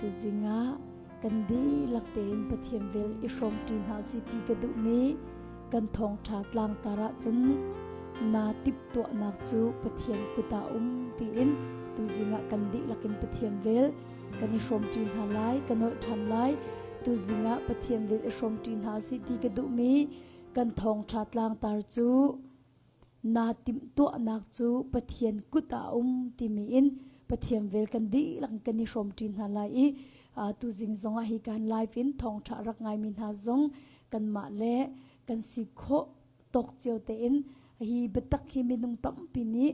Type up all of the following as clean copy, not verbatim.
Tuzing ah kan dihlak tein Pathian vel i hrawmṭi hna usih ti ka duhmi kan thawngṭha tlangtar ahcun naa timhtuahnak cu Pathian kut ah um tiin tuzing ah kan dihlak in Pathian vel kan i hrawmṭi hna lai, ka nolh ṭhan lai. Tuzing ah Pathian vel i hrawmṭi hna usih ti ka duhmi kan thawngṭha tlangtar cu naa timhtuahnak cu Pathian kut ah a um timi in Pathian vel kan dihlak kan i hrawmṭi hna lai i tuzing zongah hi kan live in thawngṭha rak ngaimi hna zong kanmah le kan si khawh tawk cio tein hi biatak hi minung tampi nih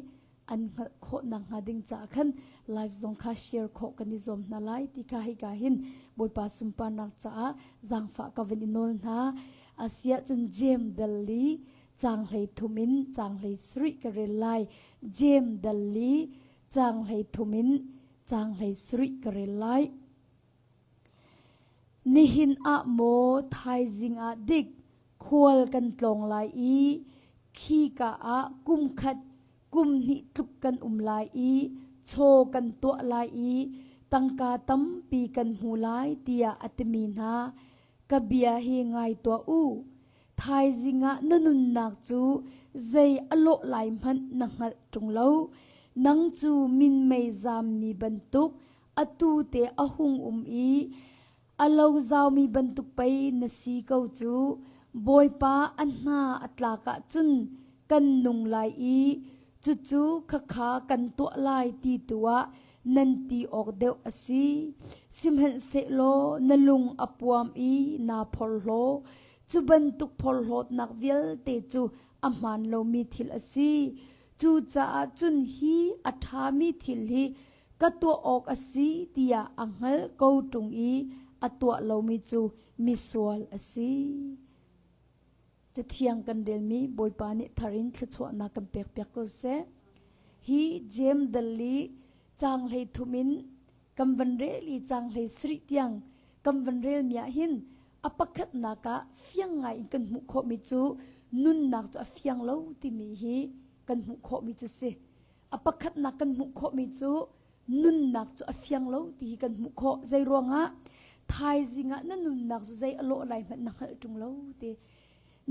an hngalh khawh nakhnga ding caah khan live zong kha share khawh kan i zuam hna lai ti kha hika hin Bawipa sunparnak caah zaangfah ka van i nawl hna. Asiah cun Jem Dalli caang 13 in caang 17 ka rel lai. Jem Dalli caang 13 in caang 17 ka rel lai. Nihin ah maw thaizing ah dik khual kan tlawng lai i khika ah kum khat kum hnih tluk kan um lai i chaw kan tuah lai i tangka tampi kan hmu lai tiah a timi hna ka bia hi ngai tuah u. Thaizing ah na nunnak cu zei a lawh lai hmanh na hngalh ṭung lo. Nang cu minmei zammi bantuk atu te a hung um i a lo zaumi bantuk pei na si ko cu. Bawipa a hna a tlak ahcun kan nung lai i cucu khakha kan tuah lai ti tu ah nan ti awk deuh a si. Sihmanhsehlaw na lung a puam i naa phorhlaw. Cu bantuk phorhlawtnak vialte cu a hmaan lomi thil a si. Cucaah cun hi a ṭhami thil hi ka tuah awk a si tiah a hngalh ko ṭung i a tuah lomi cu misual a si. Cathiang kan relmi Bawipa nih thar in thluachuahnak kan pekpiak ko seh. Hi Jeim dal i caang 33 in kan van rel i caang 17 tiang kan van relmi ah hin a pakhatnak ah fiang ngai in kan hmuh khawhmi cu nunnak cu a fiang lo timi hi kan hmuh khawhmi cu si. A pakhatnak kan hmuh khawhmi cu nunnak cu a fiang lo ti hi kan hmuh khawh. Zei ruangah thaizing ah na nunnak cu zei a lawh lai hmanh na hngalh ṭung lo ti.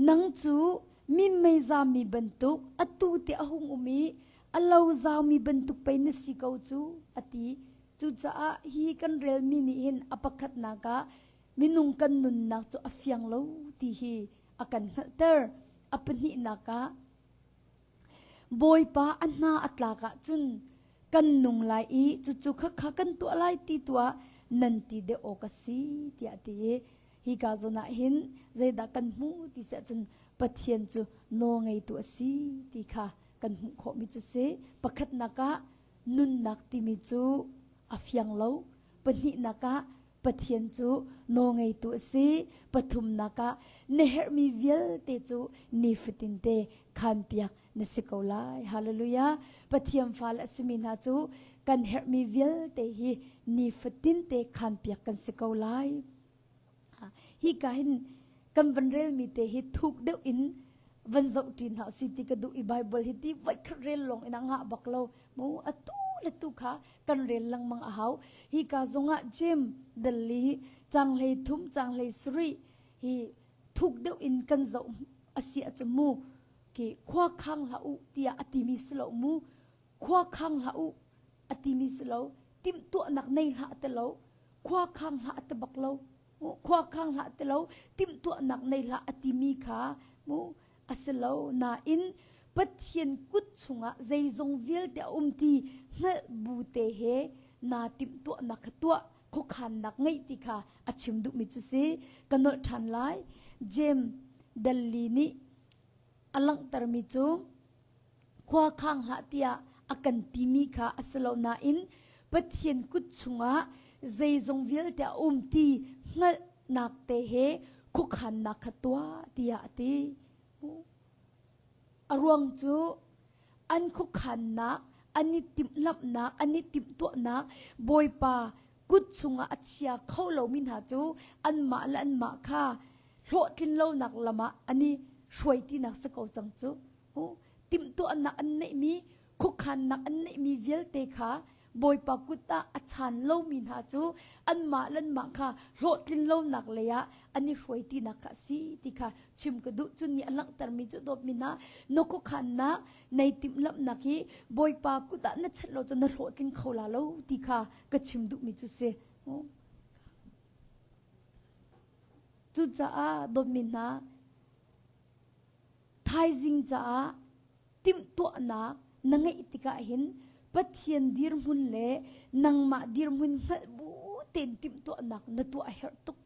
Nang cu minmei zami bantuk atu te a hung um i a lo zaumi bantuk pei na si ko cu a ti. Cucaah hi kan relmi nih hin a pakhatnak ah minung kan nunnak cu a fiang lo ti hi a kan hngalhter. A pahnihnak ah Bawipa a hna a tlak ahcun kan nung lai i cucu khakha kan tuah lai ti tu ah nan ti deuh awk a si tiah a ti i hika zawn ah hin zeidah kan hmuh ti si ahcun Pathian cu nawlngeitu a si ti kha kan hmuh khawhmi cu si. Pakhatnak ah nunnak timi cu a fiang lo. Pahnihnak ah Pathian cu nawlngeitu a si. Pathumnak ah na herhmi vialte cu nifatinte khanpiak na si ko lai. Hallelujah. Pathian fale a simi hna cu kan herhmi vialte hi nifatinte khanpiak kan si ko lai. Hi ka hin kan van relmi te hi thuk deuh in van zoh ṭi hna si ti ka duh i Bible hi ti voikhat rel lawng in a ngah bak lo mu atu le tu kha kan rel lengmang a hau hi ka zongah Jim Dalli cang hlei thum cang hlei sarih hi thuk deuh in kan zoh a si ahcun mu ki khua khang hlah u tiah a timi si lo mu khua khang hlah u a timi si lo timhtuahnak nei hlah ti lo khua khang hlah ti bak lo khua khang hlah ti lo timhtuahnak nei hlah a timi kha mu a si lo nain Pathian kut chungah zeizong vialte a um ti hngalh bu te he naa timhtuahnak kha tuah khuakhannak ngeih ti kha a chim duhmi cu si ka nolh ṭhan lai James Dalli nih a langhtermi cu khua khang hlah tiah a kan timi kha a si lo nain Pathian kut chungah zeizong vialte a um ti hngalhnak te he khuakhannak kha tuah tiah a ti. A ruang cu an khuakhannak, an i timhlamhnak, an i timhtuahnak Bawipa kut chungah a chia kho lomi hna cu anmah le anmah kha hlawhtlin lonak lam ah an i hruai tinak si ko cang cu. Timhtuahnak an neihmi, khuakhannak an neihmi vialte kha Bawipa kut ah a chan lomi hna cu anmah le anmah kha hlawhtlin lonak lei ah an i hruai tinak kha a si ti kha chim ka duh. Cun nih a langhtermi cu dawtmi hna, na khuakhannak, nei timhlamhnak hi Bawipa kut ah na chanh lo cun na hlawhtling kho la lo ti kha ka chim duhmi cu si. Cucaah dawtmi hna, thaizing caah timhtuahnak na ngeih tikah hin Pathian dirhmun le nangmah dirhmun hngalh bu tein timhtuahnak na tuah a herh tuk.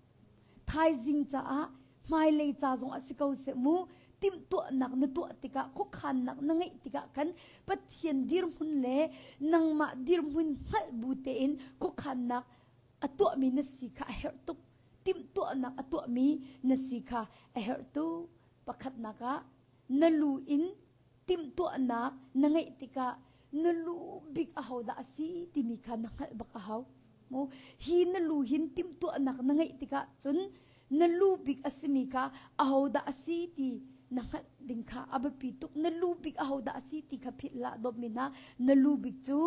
Thaizing caah hmailei ca zong a si ko seh mu timhtuahnak na tuah tikah khuakhannak na ngeih tikah khan Pathian dirhmun le nangmah dirhmun hngalh bu tein khuakhannak a tuahmi na si kha a herh tuk. Timhtuahnak a tuahmi na si kha a herh tuk. Pakhatnak ah na lu in timhtuahnak na ngeih tikah na lu bik ahodah a si timi kha na hngalh bak a hau. Mu hi na lu hin timhtuahnak na ngeih tikah cun na lu bik a simi kha ahodah a si ti na hngalh ding kha a biapi tuk. Na lu bik ahodah a si ti kha philh hlah dawtmi hna. Na lu bik cu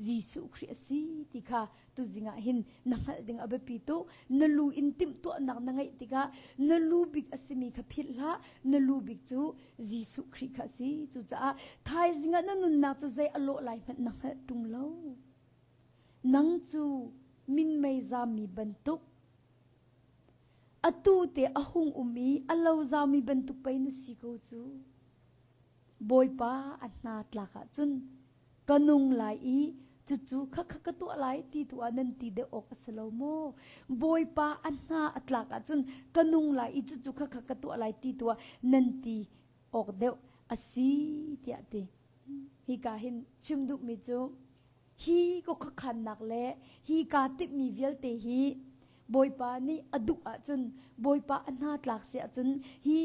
Jesuh Khrih a si ti kha tuzing ah hin na hngalh ding a biapi tuk. Na lu in timhtuahnak na ngeih tikah na lu bik a simi kha philh hlah. Na lu bik cu Jesuh Khrih kha a si. Cucaah thaizing ah na nunnak cu zei a lawh lai hmanh na hngalh ṭung lo. Nang cu minmei zammi bantuk atu te a hung um i a lo zaumi bantuk pei na si ko cu. Bawipa a hna tlak ahcun ka nung lai i cucu khakha ka tuah lai ti tu ah nan ti deuh awk a si lo maw? Bawipa a hna a tlak ahcun ka nung lai i cucu khakha ka tuah lai ti tu ah nan ti awk deuh a si tiah ti. Hika hin chim duhmi cu hi ka khuakhannak le hi kaa timhmi vialte hi Bawipa nih a duh ahcun Bawipa a hna tlak si ahcun hi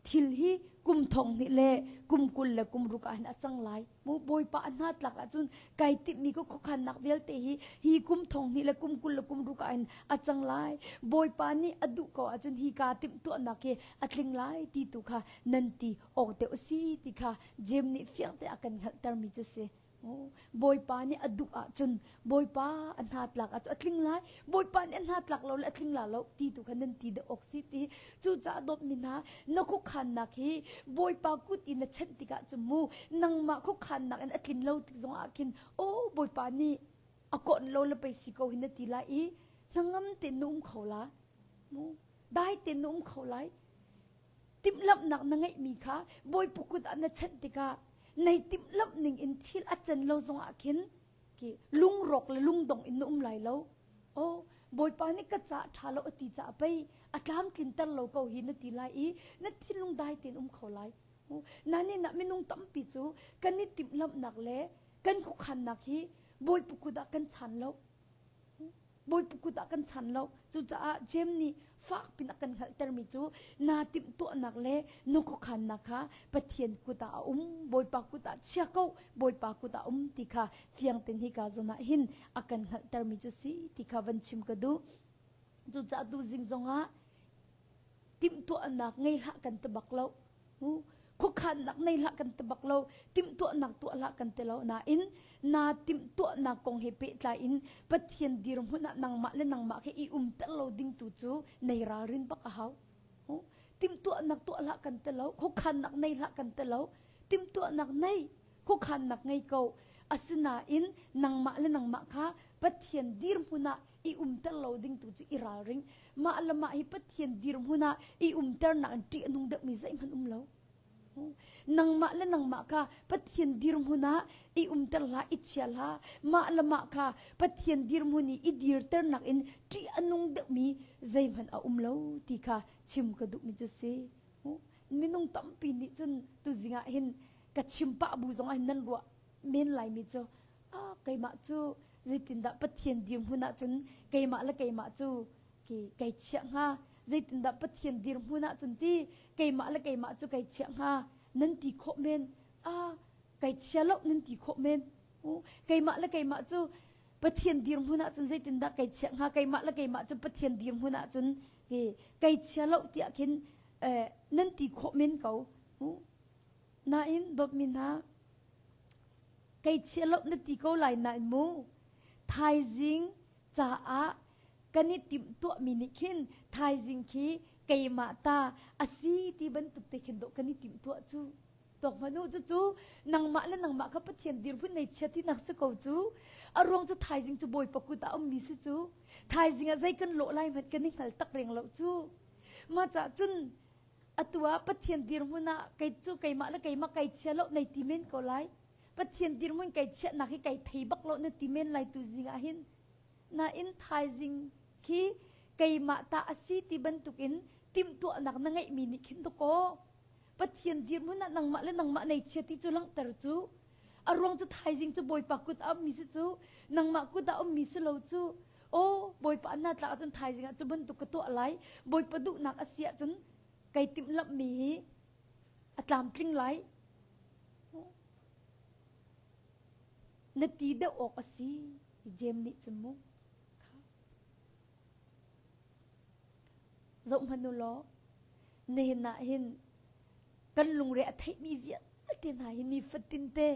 thil hi kum thong hnih le kum 20 le kum ruk ah hin a cang lai mu Bawipa a hna tlak ahcun kai timhmi ka khuakhannak vialte hi hi kum thong hnih le kum 20 le kum ruk ah hin a cang lai Bawipa nih a duh ko ahcun hi kaa timhtuahnak hi a tling lai ti tu kha nan ti awk deuh a si ti kha Jeim nih fiang te a kan hngalhtermi cu si. Bawipa nih a duh ahcun Bawipa a hna tlak ahcun a tling lai Bawipa nih a hna tlak lo le a tling la lo ti tu kha nan ti deuh awk si ti cucaah dawtmi hna na khuakhannak hi Bawipa kut in na chenh tikah cun mu nangmah khuakhannak in a tlin lo tik zong ah khin aw Bawipa nih a kawnh lo le pei si ko hi na ti lai i hnangam tein na um kho la mu dai tein na um kho lai Timhlamhnak na ngeihmi kha Bawipa kut ah na chanh tikah nei timhlamh ning in thil a can lo zongah khin ki lungrawk le lungdong in na um lai lo. Oh, Bawipa nih ka ca ṭha lo a ti caah pei a tlamtlinter lo ko hi na ti lai i na thinlung dai tein um kho lai. Nanin ah minung tampi cu kan i timhlamhnak le kan khuakhannak hi Bawipa kut ah kan chan lo. Bawipa kut ah kan chan lo. Cucaah Jeim nih fak pin a kan hngalhtermi cu naa timhtuahnak le na khuakhannak kha Pathian kut ah a um, Bawipa kut ah chia ko, Bawipa kut ah um ti kha fiang tein hika zawn ah hin a kan hngalhtermi cu si ti kha van chim ka duh. Cucaah tuzing zongah timhtuahnak ngei hlah kan ti bak lo. Khuakhannak nei hlah kan ti bak lo, timhtuahnak tuah hlah kan ti lo. Nain naa timhtuahnak kong he pehtlai in Pathian dirhmun ah nangmah le nangmah khi i umter lo ding tu cu nei ralrin bak a hau. Timhtuahnak tuah hlah kan ti lo, khuakhannak nei hlah kan ti lo. Timhtuahnak nei, khuakhannak ngei ko. Asinain nangmah le nangmah kha Pathian dirhmun ah i umter lo ding tu cu i ralring. Mah le mah hi Pathian dirhmun ah i umternak in ṭih a nung deuhmi zeihmanh um lo. Nangmah le nangmah kha Pathian dirhmun ah i umter hlah, i chia hlah. Mah le mah kha Pathian dirhmun i i dirternak in ṭih a nung deuhmi zeihmanh a um lo ti kha chim ka duhmi cu si. Minung tampi nih cun tuzing ah hin ka chim pah bu zong ah hin nan ruah men laimi cu ah keimah cu zeitindah Pathian dirhmun ahcun keimah le keimah cu kei chiah hnga zeitindah Pathian dirhmun ahcun ti keimah le keimah cu kei chiah hnga nan ti khawh men ah kei chia lo nan ti khawh men keimah le keimah cu Pathian dirhmun ahcun zeitindah kei chiah hnga keimah le keimah cu Pathian dirhmun ahcun kei chia lo tiah khin nan ti khawh men ko nain dawtmi hna Kei chia lo na ti ko lai nain mu. Thaizing caah kan i timhtuahmi nih khin thaizing khi keimah ta a si ti bantuk te khin dawh kan i timhtuah cu. Tuak hmanh u cucu nangmah le nangmah kha Pathian dirhmun nei chia tinak si ko cu. A ruang cu thaizing cu Bawipa kut ah ummi si cu. Thaizing ah zei kan lawh lai hmanh kan i hngal tak reng lo cu. Mah cah cun atu ah Pathian dirhmun ah kei cu keimah le keimah kai chia lo nei ti men ko lai. Pathian dirhmun kai chiahnak hi kai thei bak lo na ti men lai tu zing ah hin. Nain thaizing khi keimah ta a si ti bantukin timhtuahnak na ngeihmi nih khin dakaw Pathian dirhmun ah nangmah le nangmah nei chia ti cu langhter cu a ruang cu thaizing cu Bawipa kut ah ummi si cu nangmah kut ah ummi si lo cu aw Bawipa na tlak ahcun thaizing ah cu bantuk ka tuah lai Bawipa duhnak a si ahcun kai timhlamhmi hi a tlamtling lai na ti deuh awk a si Jeim nih cun mu Zoh hmanh u law, nihin ah hin kan lungre a theihmi vialte hna hi nifatin te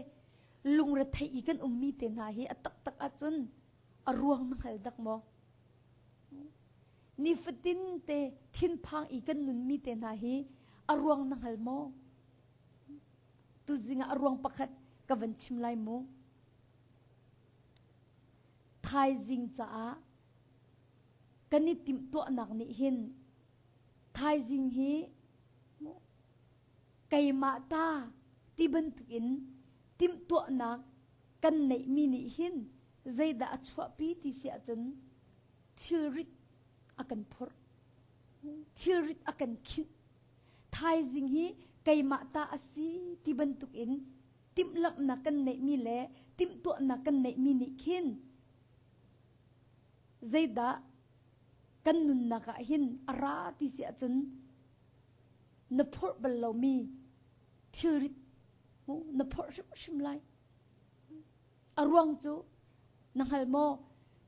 lungre theih i kan ummi te hna hi a taktak ahcun a ruang na hngal dak maw? Nifatin te thinphang i kan nunmi te hna hi a ruang na hngal maw? Tuzing ah a ruang pakhat ka van chim lai mu. Thaizing caah kan i timhtuahnak nih hin thaizing hi keimah ta ti bantukin timhtuahnak kan neihmi nih hin zeidah a chuahpi ti si ahcun thilrit a kan phurh thilrit a kan khinh thaizing hi keimah ta a si ti bantukin timhlamhnak kan neihmi le timhtuahnak kan neihmi nih khin zeidah kan nunnak ah hin a ra ti si ahcun na phorh bal lomi thilrit na phorh hrimhrim lai. A ruang cu na hngal maw?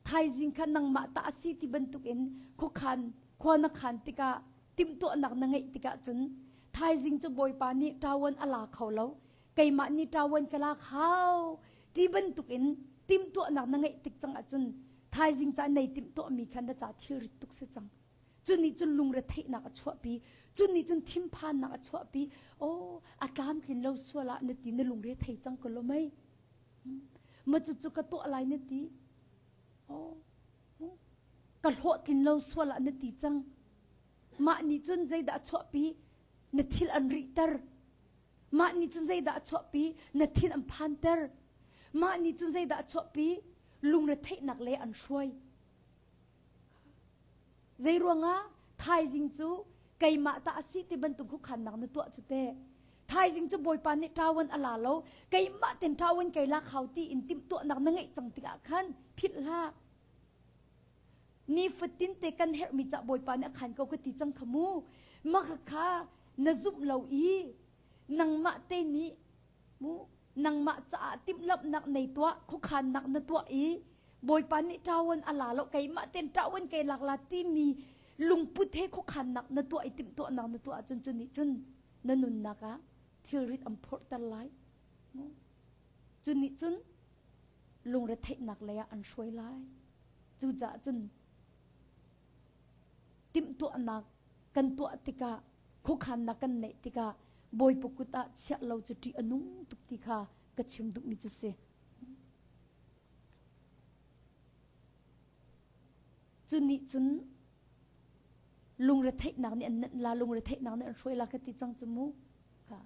Thaizing kha nangmah ta a si ti bantukin khuakhan khua na khan tikah timhtuahnak na ngeih tikah cun thaizing cu Bawipa nih ṭawan a la kho lo keimah nih ṭawan ka lak hau ti bantukin timhtuahnak na ngeih tik cang ahcun thaizing ca nei timhtuahmi kha na ca thilrit tuk si cang. Cu nih cun lungretheihnak a chuahpi. Cu nih cun thinphannak a chuahpi. Oh, a tlamtlin lo sual ah na ti na lungre thei cang ko lo mei. Ma cu cu ka tuah lai na ti. Oh, ka hlawhtlin lo sual ah na ti cang. Mah nih cun zeidah a chuahpi? Na thil an rihter. Mah nih cun zeidah a chuahpi? Na thin an phanter. Mah nih cun zeidah a chuahpi? Lungretheihnak le an hruai. Zei ruangah thaizing cu keimah ta a si ti bantuk hukhannak na tuah cu teh. Thaizing cu Bawipa nih ṭawan a la lo, keimah ten ṭawan kei lak hau ti in timhtuahnak na ngeih cang tikah khan philh hlah. Nifatin te kan herhmi cah Bawipa nih a khan ko ka ti cang kha mu. Mah kha na zumh lo i nangmah te nih mu nangmah caah timhlamhnak nei tuah khuakhannak na tuah i Bawipa nih ṭawan a la lo keimah ten ṭawan kei lak la timi lungput he khuakhannak na tuah i timhtuahnak na tuah ahcun cu nih cun na nunnak ah thilrit an phorhter lai cu nih cun lungretheihnak lei ah an hruai lai cucaah cun timhtuahnak kan tuah tikah khuakhannak kan neih tikah Bawipa kut ah chiah lo cu ṭih a nung tuk ti kha ka chim duhmi cu si. Cu nih cun lungretheihnak nih an nenh la, lungretheihnak nih an hruai la ka ti cang cu mu. Ka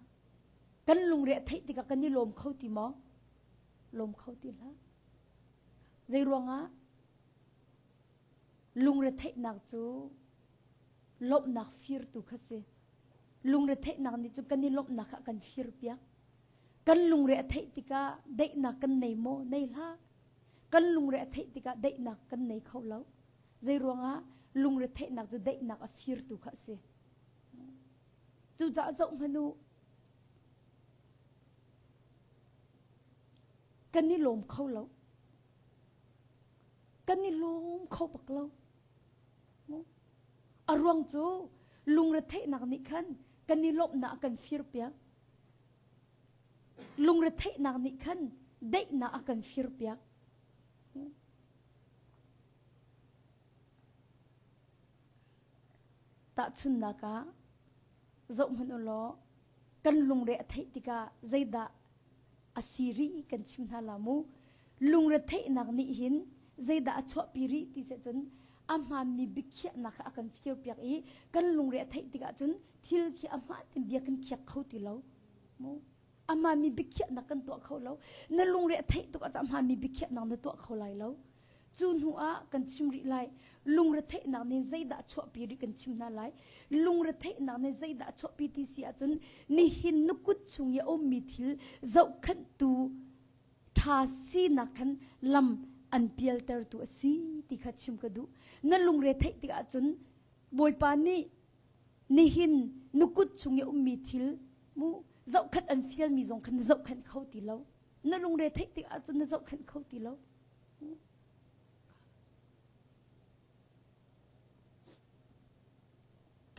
kan lungre a theih tikah kan i lawm kho ti maw? Lawm kho ti hlah. Zei ruangah Lungretheihnak cu lawmhnak firtu kha si. Lungretheihnak nih cun kan i lawmhnak kha a kan firpiak. Kan lungre a theih tikah daihnak kan nei maw? Nei hlah. Kan lungre a theih tikah daihnak kan nei kho lo. Zei ruangah lungretheihnak cu daihnak a firtu kha a si. Cucaah zoh hmanh u. Kan i lawm kho lo. Kan i lawm kho bak lo. A ruang cu lungretheihnak nih khan kan i lawmhnak a kan firpiak. Lungretheihnak nih khan daihnak a kan firpiak. Tahchunhnak ah zohhmanh u law kan lungre a theih tikah zeidah a si rih kan chim hna la mu. Lungre theihnak nih hin zeidah a chuahpi rih ti seh cun a hmaanmi biakhiahnak kha a kan firpiak i kan lungre a theih tikah cun thil khi a hmaan tein bia kan khiak kho ti lo. Mu. A hmaanmi biakhiahnak kan tuah kho lo. Na lungre a theih tuk ah a hmaanmi biakhiahnak na tuah kho lai lo. Cu hnu ah kan chim rih lai. Lungretheihnak nih zeidah chuahpi rih kan chim hna lai. Lungretheihnak nih zeidah chuahpi ti si ahcun nihin na kut chung i a ummi thil zohkhenhtu ṭha sinak khan lam an pialtertu a si ti kha chim ka duh. Na lungre theih tikah cun Bawipa nih nihin na kut chung i a ummi thil mu zohkhenh an fialmi zong khan na zohkhenh kho ti lo. Na lungre theih tikah cun na zohkhenh kho ti lo.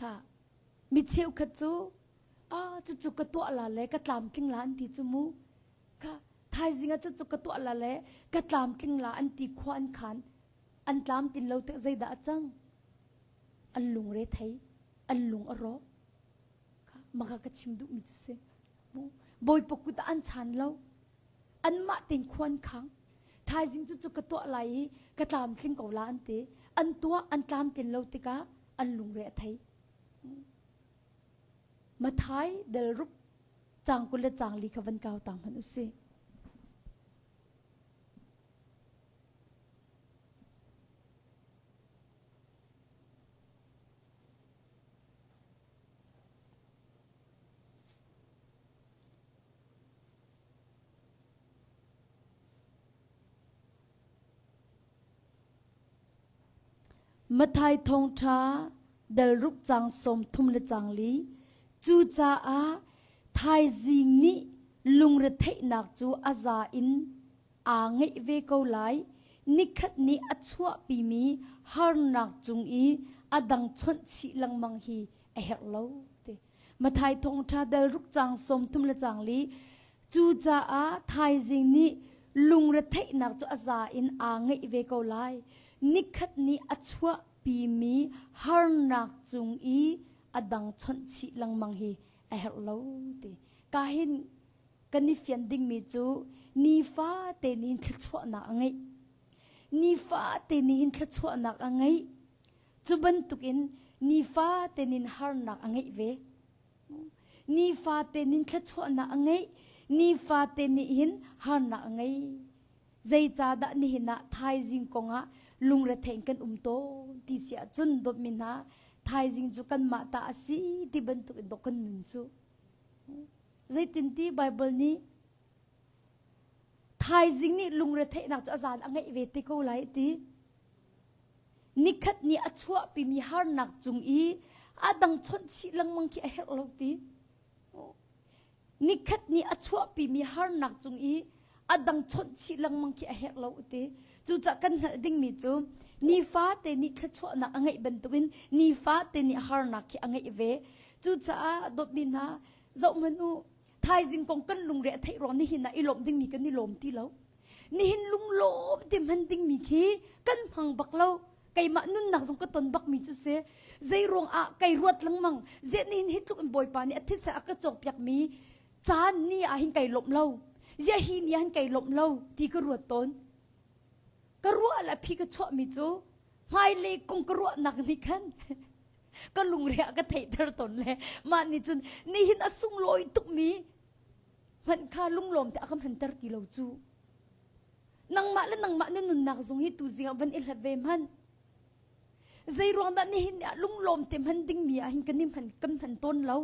Kha mi cheukhat cu ah cucu ka tuah la le ka tlamtling la an ti cu mu. Kha thaizing ah cucu ka tuah la le ka tlamtling la an ti khua an khan. An tlamtlin lo tik zeidah a cang? An lungre thei, an lung a rawk. Kha maka ka chim duhmi cu si. Bawipa kut ah an chan lo. Anmah tein khua an khang. Thaizing cu cu ka tuah lai i ka tlamtling ko la an ti. An tuah an tlamtlin lo tikah an lungre a thei. Mathai del rup cang 20 le cang li kha van kau ta hmanh u si. Matthai thawngṭha dal ruk cang 30 le cang li. Cucaah thaizing nih lungretheihnak cu a za in aa ngeih ve ko lai. Nikhat nih a chuahpimi harnak cung i a dang chawnh chih lengmang hi a herh lo. Ti. Matthai thawngṭha dal ruk cang 30 le cang li. Cucaah thaizing nih lungretheihnak cu a za in aa ngeih ve ko lai. Nikhat nih a chuahpimi harnak cung i a dang chawnh chih lengmang hi a herh lo ti. Ka hin kan i fian dingmi cu nifate nih thluachuahnak a ngeih. Nifate nih hin thluachuahnak a ngeih. Cu bantukin nifate nin harnak a ngeih ve. Nifate nin thluachuahnak a ngeih. Nifate nih hin harnak a ngei. Zeicahdah nihin ah thaizing kongah lungrethei in kan um tawn ti si ahcun dawtmi hna thaizing cu kanmah ta a si ti bantuk in dawh kan nun cu. Zeitinti Baibal nih thaizing nih lungretheihnak cu a zan a ngeih ve te ko lai ti. Nikhat nih a chuahpimi harnak cung i a dang chawnh chih lengmang khi a herh lo ti. Nikhat nih a chuahpimi harnak cung i a dang chawnh chih lengmang khi a herh lo ti. Cucaah kan hngalh dingmi cu nifate nih thluachuahnak a ngeih bantukin nifate nih harnak khi a ngeih ve. Cucaah dawtmi hna zohhmanh u thaizing kong kan lungre a theih ruang nihin ah i lawmh dingmi kan i lawm ti lo. Nihin lunglawm ti hman dingmi khi kan hmang bak lo. Keimah nunnak zong ka ton bakmi cu si. Zei ruang ah kai ruat lengmang. Ziah nihin hi tluk in Bawipa nih a thisa a ka cawkpiakmi caan ni ah hin kai lawmh lo. Ziah hi ni ah hin kai lawmh lo ti ka ruat tawn. Ka ruah le phi ka chuahmi cu hmailei kong ka ruahnak nih khan ka lungre a ka theihter tawn le mah nih cun nihin a sunglawi tukmi hmanh kha lunglawm te a ka hmanter ti lo cu. Nangmah le nangmah na nunnak zong hi tuzing ah van i hlat ve hmanh. Zei ruang dah nihin ah lunglawm te hman dingmi ah hin kan i hman kan hman tawn lo.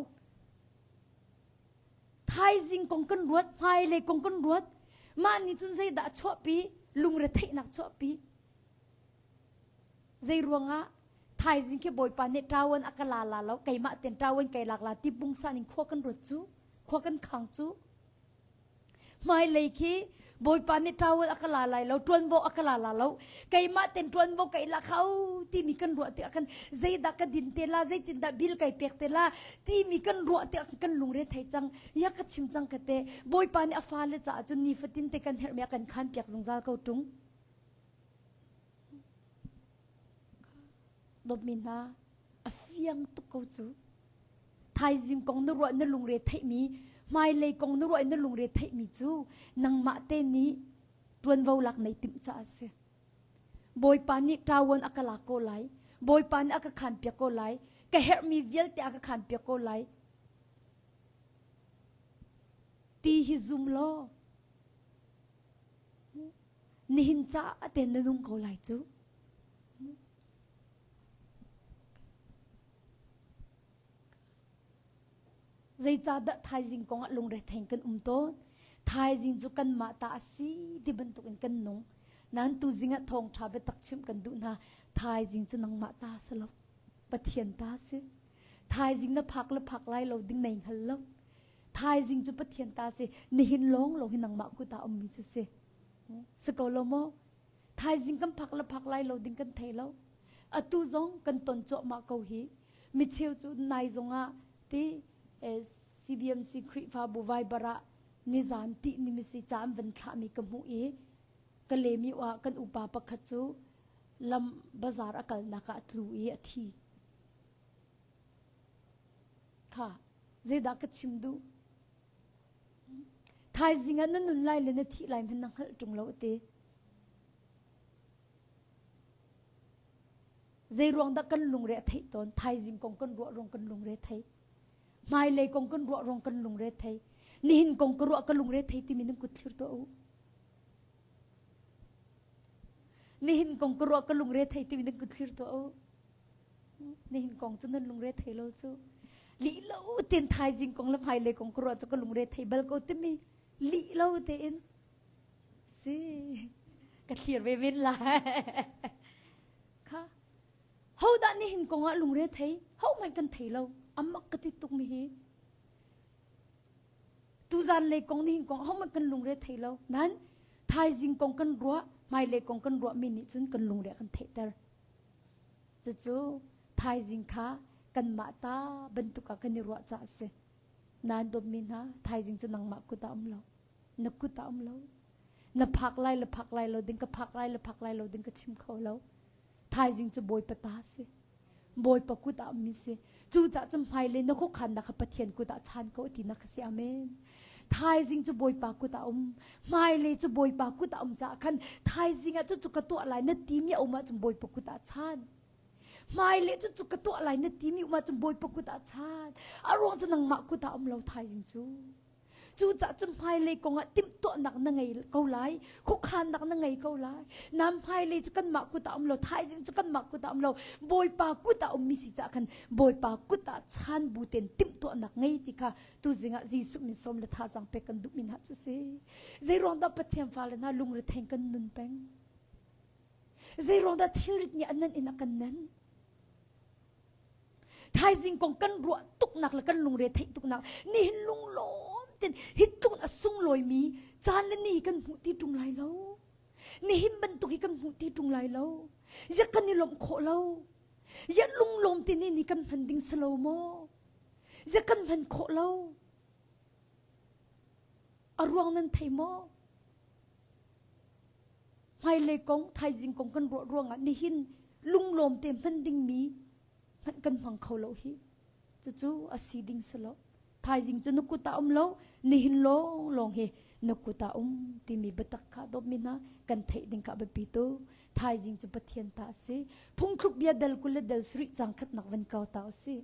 Thaizing kong kan ruat, hmailei kong kan ruat. Mah nih cun zeidah a chuahpi? Lungretheihnak chuahpi. Zei ruangah thaizing khi Bawipa nih ṭawan a ka la la lo, keimah ten ṭawan kai lak la ti pungsan in khua kan ruat cu, khua kan khang cu. Hmailei khi Bawipa nih ṭawan a ka la lai lo, ṭuanvo a ka la la lo, keimah ten ṭuanvo kai la kho timi kan ruah tikah khan zeidah ka din te la, zeitindah bil kai pek te la timi kan ruah tikah kan lungre thei cang. Ya ka chim cang ka te. Bawipa nih a fale caah cun nifatin te kan herhmi a kan khan piak zungzal ko ṭung. Dawtmi hna, a fiang tuk. ko cu. Thaizing kong na ruah na lungre theihmi, hmailei kong na ruah na lungre theihmi cu nangmah te nih ṭuanvo lak nei timh caah a si. Bawipa nih ṭawan a ka lak ko lai. Bawipa nih a ka khanpiak ko lai. Ka herhmi vialte a ka khanpiak ko lai. Ti hi zum law nihin caah te na nung ko lai cu. Zeicahdah thaizing kong ah lungrethei kan um tawn? Thaizing cu kanmah ta a si ti bantukin kan nung. Nain tuzing ah thawngṭha biatak chimh kan duh hna. Thaizing cu nangmah ta si lo. Pathian ta si. Thaizing na phak le phak lai lo ding nei hngal lo. Thaizing cu Pathian ta si. Nihin lawng lawng hi nangmah kut ah ummi cu si. Si ko lo maw? Thaizing kan phak le phak lai lo ding kan thei lo. Atu zong kan ton cuahmah ko hi. Micheu cu nai zongah ti CBMC Khrihfabu Viber ah nizan ti nimisi ca an van thlahmi ka hmuh i ka lemi ah kan upa pakhat cu lam bazar a kalnak ah a tlu i a thi. Kha zeidah ka chim duh? Thaizing ah na nun lai le na thih lai hmanh na hngalh ṭung lo ati. Zei ruang dah kan lungre a theih tawn? Thaizing kong kan ruah ruang kan lungre thei. Hmailei kong kan ruah ruang kan lungre thei. Nihin kong ka ruah ka lungre thei timi nan kut thlir tuah u. Nihin kong ka ruah ka lungre thei timi nan kut thlir tuah u. Nihin kong cu nan lungre thei lo cu. Lih lo tein thaizing kong le hmailei kong ka ruah cu ka lungre thei bal ko timi lih lo tein si ka thlir ve men lai. Kha hodah nihin kong ah lungre thei ho hmanh kan thei lo amak ka ti tuk mi hi tuzan lei kong nihin kong ho hmanh kan lungre thei lo nan thaizing kong kan ruah hmailei kong kan ruah mi nih cun kan lungre kan theihter cucu thaizing kha kanmah ta bantuk ah kan i ruah caah a si nan dawtmi hna thaizing cu nangmah kut ah um lo na kut ah um lo na phak lai le phak lai lo ding ka phak lai le phak lai lo ding ka chim kho lo thaizing cu bawipa ta si bawipa kut ah ummi si cucaah cu hmailei na khuakhannak kha pathian kut ah chan ko ti nak si amen thaizing cu bawipa kut ah um hmailei cu bawipa kut ah um caah khan thaizing ah cucu ka tuah lai na timi a um ahcun bawipa kut ah chan hmailei cu cu ka tuah lai na timi um ahcun bawipa kut ah chan a ruang cu nangmah kut ah um lo thaizing cu Cucaah cu hmailei kongah timhtuahnak na ngei ko lai, khuakhannak na ngei ko lai. Nam hmailei cu kanmah kut ah um lo, thaizing cu kanmah kut ah um lo, Bawipa kut ah ummi si caah khan Bawipa kut ah chan bu tein timhtuahnak ngei ti kha tuzing ah Jesuh min sawm le thazaang pek kan duhmi hna cu si. Zei ruang dah Pathian fale hna lungrethei kan nun peng? Zei ruang dah thilrit nih an nan in a kan nen? Thaizing kong kan ruah tuknak le kan lungre theih tuknak nihin lunglawm ten hi tluk a sunglawimi caan le ni kan hmuh ti ṭung lai lo. Nihin bantuk hi kan hmuh ti ṭung lai lo. Ya kan i lawmh khawh lo. Ya lunglawm te ni ni kan hman ding si lo maw? Ya kan hman khawh lo. A ruang nan thei maw? Hmailei kong, thaizing kong kan ruah ruangah nihin lunglawm te hman dingmi hmanh kan hmang kho lo hi. Cucu a si ding si lo. Thaizing cu na kut ah um lo, nihin lawng lawng hi na kut ah um timi biatak kha dawtmi hna kan theih ding kha biapi tu. Thaizing cu Pathian ta a si. Phungthluk bia dal 20 le dal sarih cang khatnak van kau ta u sih.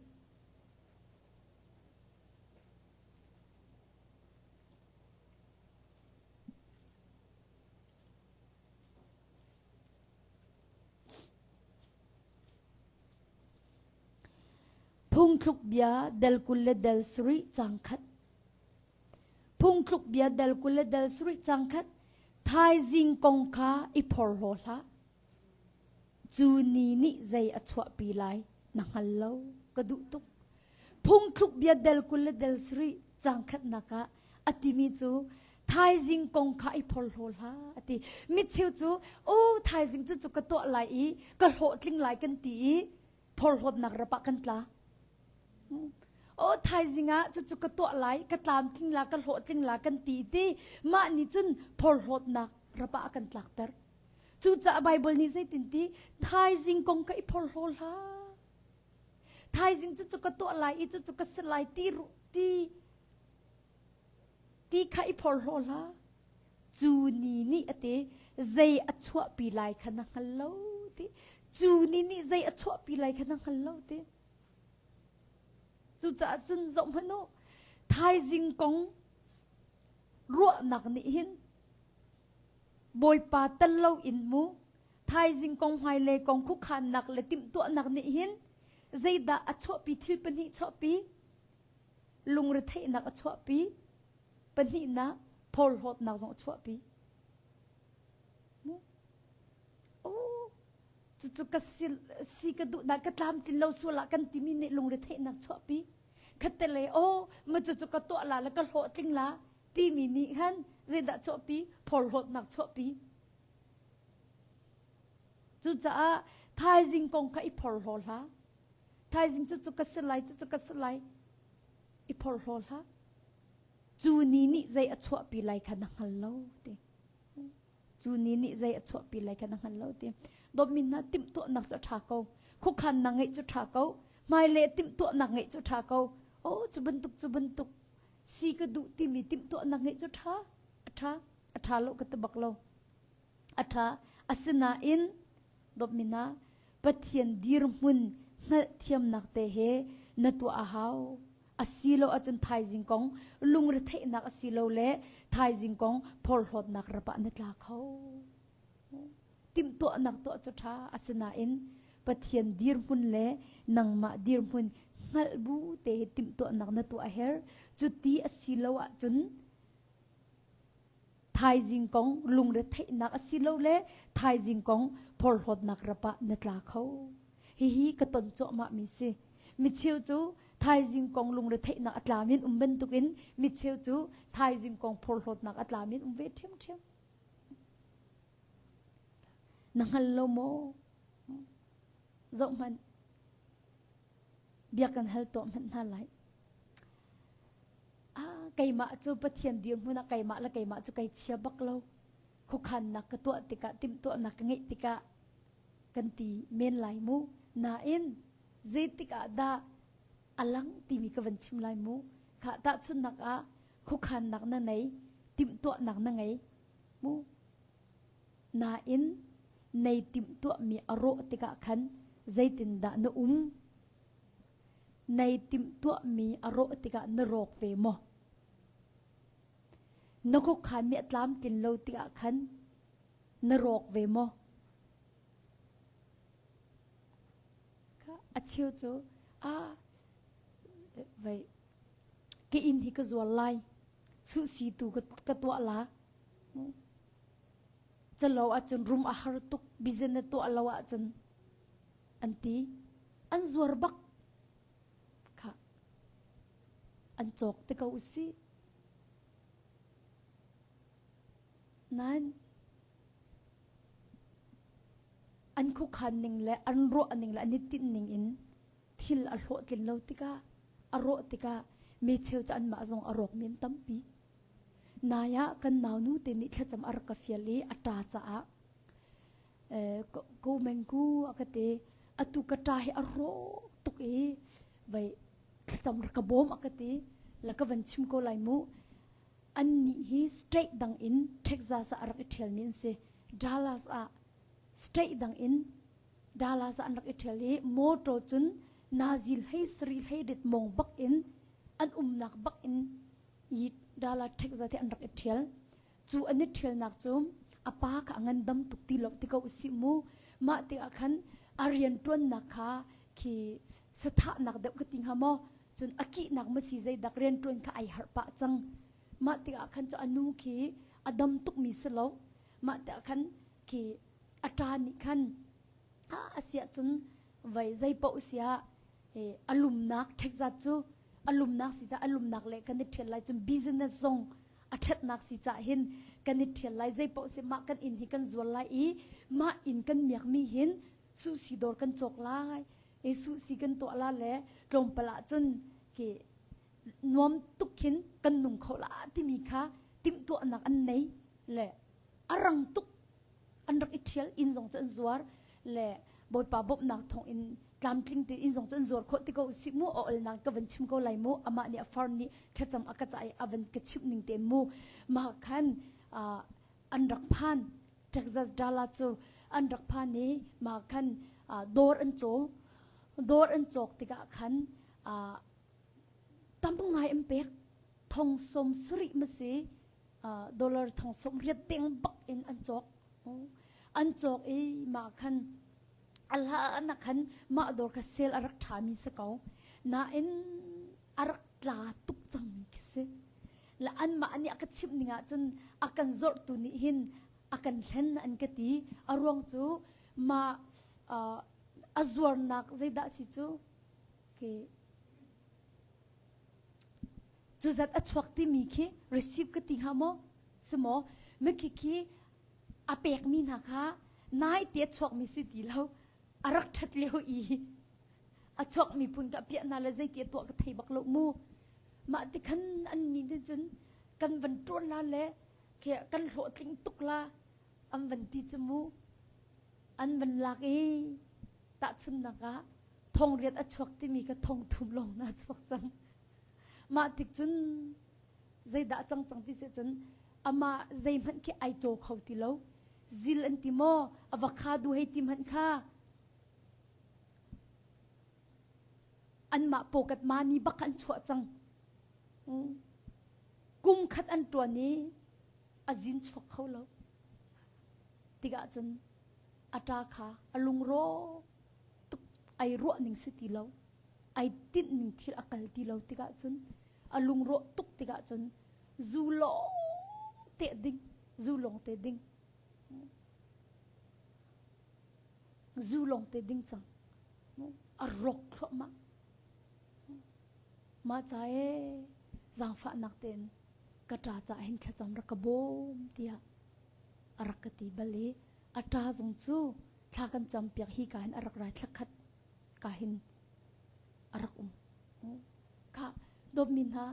Phungthluk bia del 20 le del sarih cang khat. Phungthluk bia del 20 le del sarih cang khat. Thaizing kong kha i phorhlaw hlah. Cu ni nih zei a chuahpi lai na hngal lo ka duh tuk. Phungthluk bia del 20 le del sarih cang khatnak ah a timi cu thaizing kong kha i phorhlaw hlah a ti. Micheu cu oh thaizing cu cu ka tuah lai i ka hlawhtling lai kan ti i phorhlawtnak rap ah kan tla. Oh thaizing ah cucu ka tuah lai ka tlamtling la ka hlawhtling la kan ti ti mah nih cun phorhlawtnak rap ah a kan tlakter. Cucaah Baibal nih zeitin ti thaizing kong ka i phorhlaw hlah. Thaizing cu cu ka tuah lai i cu cu ka si lai ti ti ti kha i phorhlaw hlah. Cu ni nih a ti zei a chuahpi lai kha na hngal lo ti. Cu ni nih zei a chuahpi lai kha na hngal lo ti. Cucaah cun zoh hmanh u, thaizing kong ruahnak nih hin Bawipa tel loin mu thaizing kong hmailei kong khuakhannak le timhtuahnak nih hin zeidah a chuahpi thil pahnih chuahpi lungretheihnak a chuahpi pahnihnak phorhlawtnak zong a chuahpi mu oh cucu ka si, si ka duhnak ka tlamtlin lo sual ah kan timi nih lungretheihnak chuahpi khatte aw ma cucu ka tuah la le ka hlawhtling la timi nih khan zeidah chuahpi phorhlawtnak chuahpi cucaah thaizing kong kha i phorhlaw hlah thaizing cucu ka si lai cucu ka si lai i phorhlaw hlah cu ni nih zei a chuahpi lai kha na hngal lo ti Cu ni nih zei a chuahpi lai kha na hngal lo ti. Dawtmi hna timhtuahnak cu a ṭha ko. Khuakhannak ngeih cu ṭha ko. Hmailei timhtuahnak ngeih cu ṭha ko. Oh, cu bantuk cu bantuk si ka duh timi timhtuahnak ngeih cu ṭha. A ṭha. A ṭha lo ka ti bak lo. A ṭha. Asinain dawtmi hna Pathian dirhmun hngalhthiamnak te he na tuah a hau. Asilo ahcun thaizing kong lungretheihnak asilole thaizing kong phorhlawtnak rap ah na tla kho. Timhtuahnak tuah cu ṭha asinain Pathian dirhmun le nangmah dirhmun hngalh bu te he timhtuahnak na tuah a herh. Cuti asilo ahcun thaizing kong lungretheihnak asilole thaizing kong phorhlawtnak rap ah na tla kho. Hihi ka ton cuahmahmi si. Micheu cu thaizing kong lungretheihnak a tlami an um bantukin micheu cu thaizing kong phorhlawtnak a tlami an um ve ṭhiamṭhiam. Na hngal lo maw? Zoh hmanh. Bia kan hal tuah hmanh hna lai. Ah, keimah cu Pathian dirhmun ah keimah le keimah cu kai chia bak lo. Khuakhannak ka tuah tikah, timhtuahnak ka ngeih tikah kan ti men lai mu. Nain zeitik ah dah a lang timi ka van chim lai mu. Kha tahchunhnak ah khuakhannak na nei, timhtuahnak na ngei mu. Nain nei timhtuahmi a rawh tikah khan zeitindah na um? Nei timhtuahmi a rawh tikah na rawk ve maw? Na khuakhanmi a tlamtlin lo tikah khan na rawk ve maw? A cheu cu ah vei ka inn hi ka zual lai suhsi tu ka tuah la calo ahcun rum a har tuk business na tuah lo ahcun an ti an zuar bak kha an cawk te ko usih nain an khuakhan ning le an ruah ning le an i tinh ning in thil a hlawhtlin lo tikah a rawh tikah mi cheu cu anmah zong a rawk men tampi nai ah kan naunu te nih thlacam a rak ka fial i a ṭa caah ko mengku a ka ti atu ka ṭa hi a rawk tuk i vai thlacam rak ka bawm a ka ti la ka van chim ko lai mu annih hi state dang in Texas ah a rak i ṭhialmi an si Dallas ah state dang in Dallas ah an rak i ṭhial i motor cun nazil hlei sari hlei det mong bak in an umnak bak in i Dallas Texas hi an rak i ṭhial Cu an i ṭhialnak cu a pa kha a ngandam tuk ti lo ti ko usih mu. Mah tikah khan a rianṭuannak kha khi sathahnak deuh ka ti hnga maw? Cun a kihnak ma si zeidak rianṭuan kha ai harh pah cang. Mah tikah khan cu a nu khi a dam tukmi si lo. Mah tikah khan khi a ṭa nih khan a siah cun vai zei paoh siah a lumnak ṭhekzat cu a lumnak si caah a lumnak le kan i ṭhial lai cun business zong a ṭhatnak si cah hin kan i ṭhial lai zei paoh si mah kan inn hi kan zual lai i mah inn kan miakmi hin suhsi dawr kan cawk lai i suhsi kan tuah la le tlawmpal ah cun ki nuam tuk khin kan nung kho la timi kha timhtuahnak an nei le a rang tuk an rak i ṭhial inn zong cu an zuar le Bawipa bawmhnak thawng in tlamtling te in zong cu an zuar khawh ti ko si mu a olnak ka van chim ko lai mu amah nih a far nih thlacam a ka ca i a van ka chimh ning te mu mah khan an rak phan Texas Dallas cu an rak phan i mah khan dawr an caw dawr an cawk tikah khan tam ngai an pek thong som sarih ma si dollar thong som riat deng bak in an cawk an cawk i mah khan a hlan ah khan mah dawr kha sel a rak ṭhami si ko nain a rak tla tuk cangmi khi si le anmah nih a ka chimh ning ahcun a kan zorhtu nih hin a kan hlen an ka ti a ruang cu mah a zuarnak zeidah si cu ke cu zat a chuak timi khi receive ka ti hnga maw si maw mikhi khi a pekmi hna kha nai te a chuakmi si ti lo a rak ṭhat lio i a chuakmi phun ka piah hna le zeiti a tuah ka thei bak lo mu mah ti khan an ni nih cun kan van ṭuan la le kan hlawhtling tuk la an van ti cu mu an van lak i tahchunnak ah thongriat a chuak timi kha thong thum lawng na chuak cang mah tik cun zeidah cang cang ti si cun amah zeihmanh khi ai caw kho ti lo zil an ti maw avocado hei ti hmanh kha anmah pocket money bak an chuah cang kum khat an tuan i a zin chuak kho lo tikah cun a ṭa kha a lungro tuk ai ruah ning si ti lo ai tinh ning thil a kal ti lo tikah cun a lungrawh tuk tikah cun zu lawng te ding zu lawng te ding zu lawng te ding cang a rawk thluahmah mah ca e zaangfahnak tein ka ṭa ca hin thlacam rak ka bawm tiah a rak ka ti bal i a ṭa zong cu thla kan cam piak hi ka hin a rak rai thlakhat ka hin a rak um Kha dawtmi hna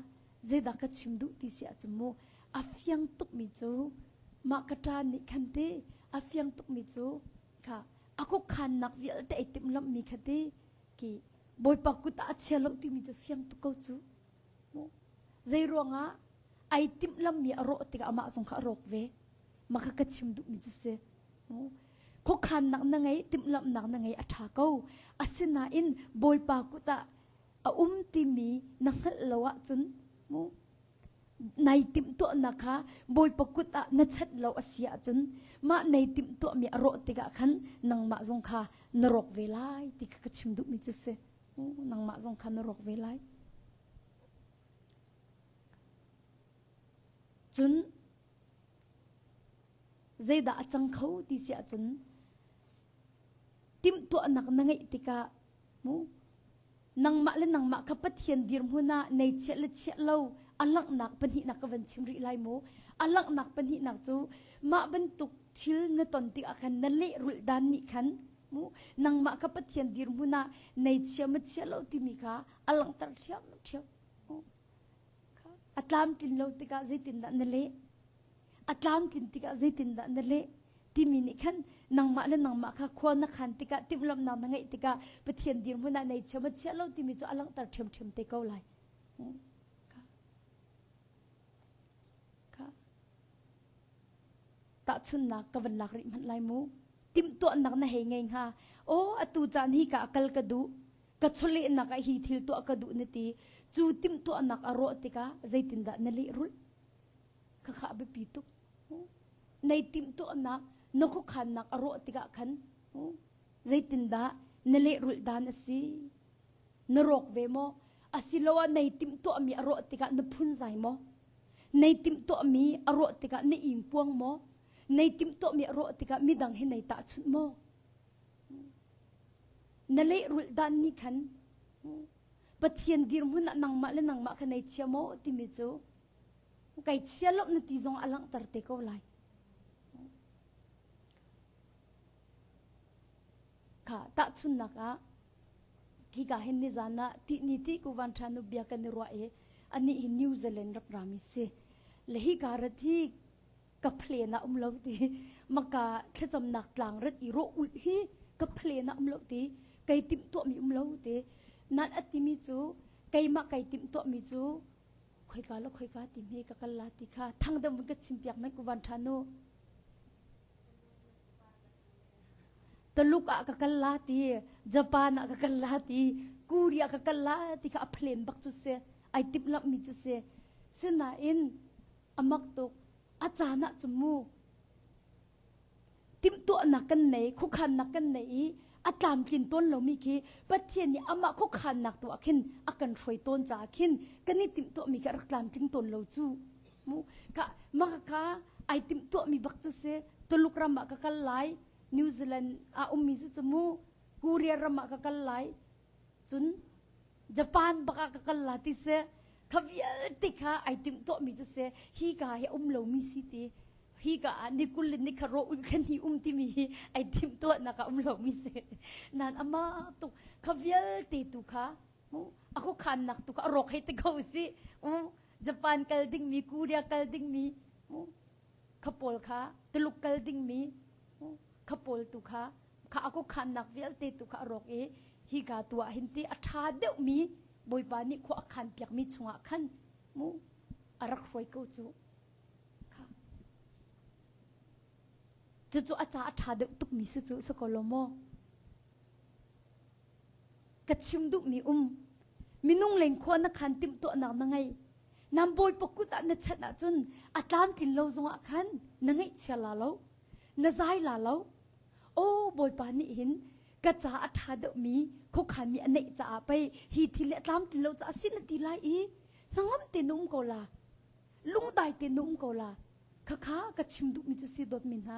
zeidah ka chim duh ti si ahcun mu a fiang tukmi cu mah ka ṭa nih khan ti a fiang tukmi cu kha a khuakhannak vialte ai timhlamhmi kha ti ki Bawipa kut ah a chia lo timi cu fiang tuk ko cu mu zei ruangah ai timhlammi a rawh tikah amah zong kha a rawk ve mah kha ka chim duhmi cu si khuakhannak na ngei timhlamhnak na ngei a ṭha ko asinain Bawipa kut ah a um timi na hngalh lo ahcun mu nai timhtuahnak kha Bawipa kut ah na chanh lo a si ahcun mah nei timhtuahmi a rawh tikah khan nangmah zong kha na rawk ve lai ti kha ka chim duhmi cu si nangmah zong kha na rawk ve lai cun zeidah a cang kho ti si ahcun timhtuahnak na ngeih tikah mu nangmah le nangmah kha Pathian dirhmun ah nei chiah le chiah lo a langhnak pahnihnak ka van chim rih lai mu a langhnak pahnihnak cu mah bantuk thil na ton tikah khan na lehrulh dan nih khan mu nangmah kha Pathian dirhmun ah nei chia ma chia lo timi kha a langhter ṭhiam ṭhiam a tlamtlin lo tikah zeitindah na leh a tlamtlin tikah zeitindah na leh timi nih khan nangmah le nangmah kha khua na khan tikah timhlamhnak na ngeih tikah Pathian dirhmun ah nei chia ma chia lo timi cu a langhter ṭhiamṭhiam te ko lai. Tahchunnak ka van lak rih hmanh lai mu. Timhtuahnak na hei ngei hnga. Aw atu caan hi ka kal ka duh. Ka chawlehnak ah hi thil tuah ka duh na ti. Cu timhtuahnak a rawh tikah zeitindah na lehrulh? Khakha a biapi tuk. Nei timhtuahnak na khuakhannak a rawh tikah khan zeitindah na lehrulh dan a si? Na rawk ve maw? Asiloah nei timhtuahmi a rawh tikah na phunzai maw? Nei timhtuahmi a rawh tikah na ingpuang maw? Nei timhtuahmi a rawh tikah midang he nei tahchunh maw? Na lehrulh dan nih khan Pathian dirhmun ah nangmah le nangmah kha nei chia maw timi cu kai chia lo na ti zong a langhter te ko lai. Kha tahchunnak ah hika hin nizan ah ti ni ti ku van tha nu bia kan i ruah i anih hi New Zealand rak rami si. Le hika rat hi ka plan ah um lo ti maka thlacamnak tlang rat i rawh ulh hi Ka plan ah um lo ti. Kei timh tuahmi um lo ti. Nan a timi cu keimah kai timh tuahmi cu khoika lo khoika ti hme ka kal la ti kha thang deuh vun ka chim piak mai ku van tha nu. Taluk ah ka kal la ti, Japan ah ka kal la ti, Korea ka kal la ti kha a plan bak cu si. Ai timhlamh mi cu si. Sinain amak tuk a caan ah cu mu timhtuahnak kan nei khuakhannak kan nei i a tlamtlin tawn lomi khi Pathian nih amah khuakhannak tu ah khin a kan hruai tawn caah khin kan i timhtuahmi khi a rak tlamtling tawn lo cu mu ka maka ka ai timhtuahmi bak cu si Tuluk ram ah ka kal lai New Zealand ah ummi cu cu mu Korea ram ah ka kal lai cun Japan bak ah ka kal la ti seh kha vialte kha ai timh tuahmi cu si hi ka hi um lomi si ti hi ka ah ni kul le ni kha ro ul khan hi um timi hi ai timh tuahnak ah um lomi si nan ama tuk kha vialte tu kha a khuakhannak tu kha a rawk hei te ko si Japan kal dingmi Korea kal dingmi kha pawl kha Tuluk kal dingmi kha pawl tu kha kha a khuakhannak vialte tu kha a rawk i hika tu ah hin ti a ṭha deuhmi Bawipa nih khua a khan piakmi chungah khan mu a rak hruai ko cu kha cucu a ca a ṭha deuh tukmi si cu si ko lo maw ka chim duhmi um minung leng khua na khan timhtuahnak na ngei nam bawipa kut ah na chanh ahcun a tlamtlin lo zongah khan na ngaihchia la lo na zai la lo Aw Bawipa nih hin ka ca a ṭha deuhmi khuakhanmi a neih caah pei hi thil hi a tlamtlin lo caah si na ti lai i hnangam te na um ko la lungdai te na um ko la khakha ka chim duhmi cu si dawtmi hna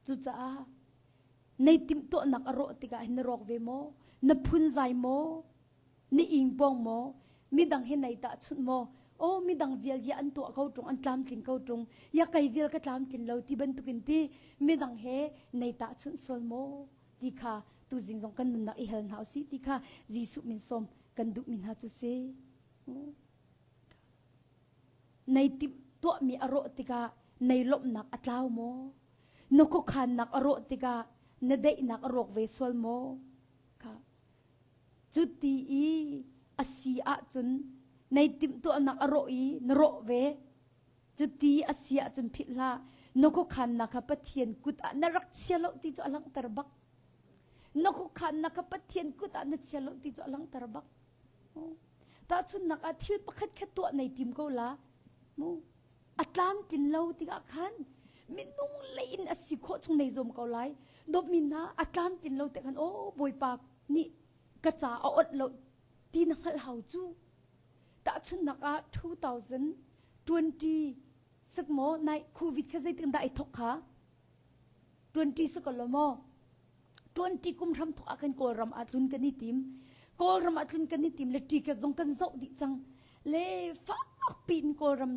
Cucaah nei timhtuahnak a rawh tikah hin na rawk ve maw? Na phunzai maw? Na ingpawng maw? Midang he nei tahchunh maw? Aw midang vial ya an tuah ko ṭung, an tlamtling ko ṭung, ya kei vial ka tlamtlin lo ti bantukin ti midang he nei tahchunh sual maw? Ti kha tuzing zong kan nunnak i hal hna usih ti kha Jesuh min sawm kan duhmi hna cu si. Nei timh tuahmi a rawh tikah nei lawmhnak a tlau maw? Na khuakhannak a rawh tikah na daihnak a rawk ve sual maw? Kha. Cu ti i a si ahcun nei timhtuahnak a rawh i na rawh ve. Cu ti a si ahcun philh hlah. Na khuakhannak kha Pathian kut ah na rak chia lo ti cu a langhter bak. Na khuakhannak kha Pathian kut ah na chia lo ti cu a langhter bak. Tahchunhnak ah thil pakhat khat tuah nei tim ko la. Mu a tlamtlin lo tikah khan minung lei in a si khawh chung nei zuam ko lai. Dawtmi hna a tlamtlin lo tikah khan aw Bawipa nih ka ca a awnh lo ti na hngalh hau cu. Tahchunhnak ah 2020 sak maw nai COVID kha zeitin dah ai thok kha? 20 si ko lo maw? 20 kum hram thok ah khan Kawlram ah tlun kan i tim. Kawlram ah tlun kan i tim le ticket zong kan zoh dih cang. Le fak piin Kawlram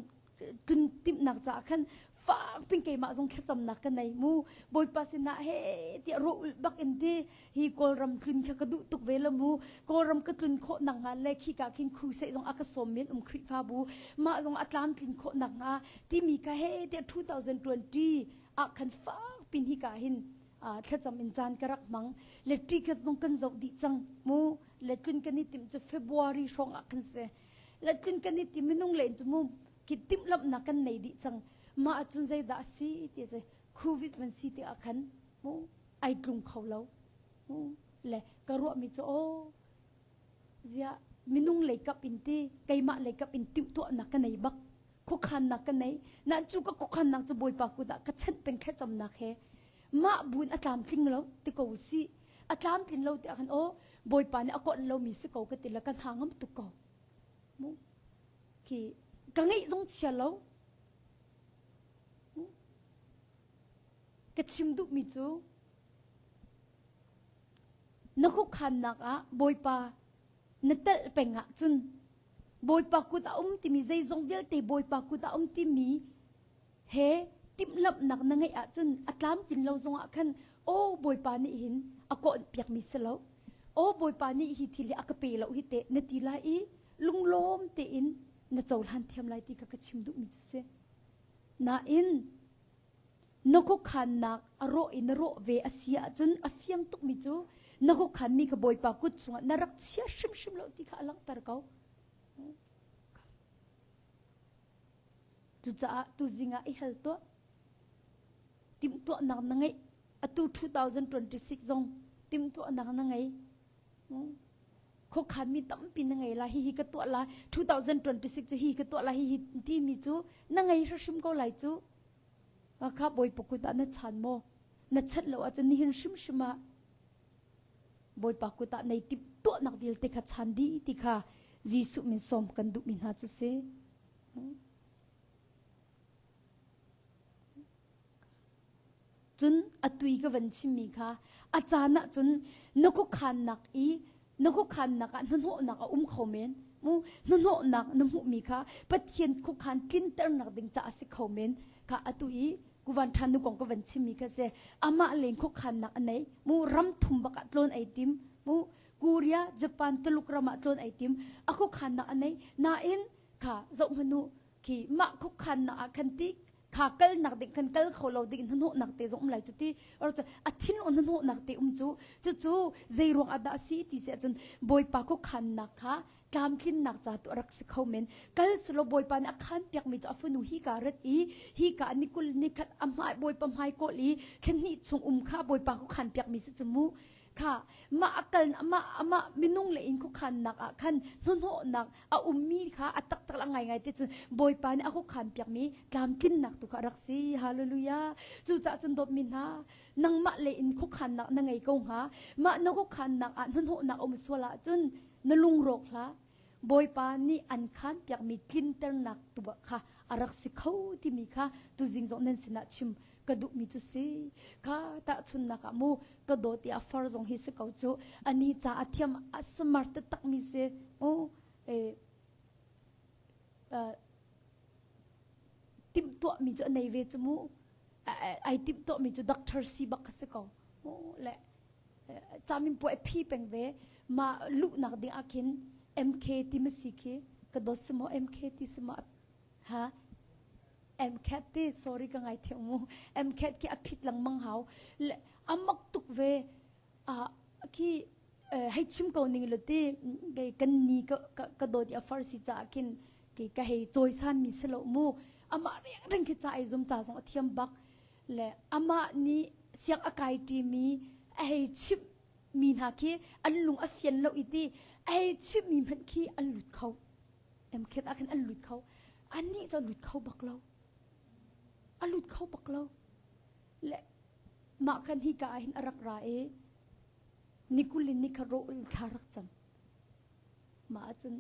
tlun timhnak caah khan fak pin keimah zong thlacamnak ka nei mu bawipa sinah he tiah ro ulh bak in ti hi kawlram tlun kha ka duh tuk ve la mu kawlram ka tlun khawh nak hnga le khika khin crusade zong a ka sawm men um khrihfabu mah zong a tlamtlin khawh nak hnga timi ka he tiah 2020 ah khan fak pin hi ka hin thlacam in caan ka rak hmang le ticket zong kan zoh dih cang mu le tlun kan i timh cu February hrawng ah khan si le tlun kan i tim minung len cu mu khi timhlamhnak kan nei dih cang mah ahcun zeidah a si ti si covid van si ti ah khan mu ai tlung kho lo mu le ka ruahmi cu aw ziah minung lei kap in ti keimah lei kap in timhtuahnak ka nei bak khuakhannak ka nei nan cu ka khuakhannak cu bawipa kut ah ka chanh peng thlacamnak he mah buin a tlamtling lo ti ko si a tlamtlin lo ti ah khan aw bawipa nih a konh lomi si ko ka ti le ka hna ngam tuk ko mu khi ka ngeih zong chia lo ka chim duhmi cu na khuakhannak ah bawipa na telh peng ahcun Bawipa kut a um timi zeizong vialte Bawipa kut a um timi he timhlamhnak na ngeih ahcun a tlamtlin lo zongah khan aw Bawipa nih hin a kawnh piakmi si lo aw Bawipa nih hi thil hi a ka pe lo hi teh na ti lai i. lunglawm tein na cohlan thiam lai ti kha ka chim duhmi cu si. Nain na khuakhannak a rawh i na rawh ve a si ahcun a fiang tukmi cu na khuakhanmi kha Bawipa kut chungah na rak chia hrimhrim lo ti kha a langhter ko. Cucaah tuzing ah i hal tuah. Timhtuahnak na ngeih. Atu 2026 zong timhtuahnak na ngei. Khuakhanmi tampi na ngei lai. Hihi ka tuah lai. 2026 cu hi ka tuah lai. Hihi timi cu na ngei hrimhrim ko lai cu. Kha Bawipa kut ah na chan maw? Na chat lo ahcun nihin hrimhrim ah Bawipa kut ah nei timhtuahnak vialte kha chan dih ti kha Jesuh min sawm kan duhmi hna cu si. Cun a tui ka van chimmi kha a caan ah cun na khuakhannak i na khuakhannak ah hnahnawhnak a um kho men. Mu hnahnawhnak na hmuhmi kha Pathian khuakhan tlinternak ding caah a si kho men. Kha atu i kuvan ṭhan nu kong ka van chimmi kha si. Amah leng khuakhannak a nei. Mu ram thum bak ah tlawn ai tim. Mu Korea, Japan, Tuluk ram ah tlawn ai tim. A khuakhannak a nei. Nain kha zoh hmanh u khi mah khuakhannak ah khan ti kha kalnak ding kan kal kho lo ding hnahnawhnak te zong um lai cu ti or cu a thin on hnahnawhnak te um cu cucu zei ruang ah dah a si ti si ahcun bawipa khuakhannak kha tlamtlinnak ca tu a rak si kho men kal silo bawipa nih a khan piakmi cu a fanu hi ka rat i hi ka nikul nikhat a hmai bawipa hmai kawl i thlenhnih chung um kha bawipa khuakhan piakmi si cu mu kha mah a kal amah amah minung le in khuakhannak ah khan hnahnawhnak a ummi kha a taktak a ngaingai te cun Bawipa nih a khuakhan piakmi tlamtlinnak tu kha a rak si hallelujah cucaah cun dawtmi hna nangmah le in khuakhannak na ngei ko hnga mah na khuakhannak ah hnahnawhnak a um sual ahcun na lungrawk hlah Bawipa nih an khan piakmi tlinternak tu kha a rak si kho timi kha tuzing zong nan sinah chim ka duhmi cu si kha tahchunnak ah mu ka dawt i a far zong hi si ko cu ani ca a thiam a smart taktak mi si u e timhtuah mi cu a nei ve cu mu ai timhtuah mi cu doctor si bak ka si ko le camin puai phi peng ve ma luhnak ding ah khin MK ti ma si khi ka dawt si maw MK ti si maw ha MCAT ti sorry ka ngai thiam mu MCAT khi a phit lengmang hau le amak tuk ve a khi hei chim ko ning lo ti kan ni ka ka dawt i a far si caah khin ke ka hei cawisan mi si lo mu amah reng reng khi ca ai zum ca zong a thiam bak le amah nih siang a kai ṭimi a hei chimh mi hna khi an lung a fian lo i ti a hei chimh mi hmanh khi an lut kho MCAT ah khin an lut kho anih cu a lut kho bak lo a lut kho bak lo le mah khan hi ka ah hin a rak ra i nikulin ni kha rawh thla rak cam mah ahcun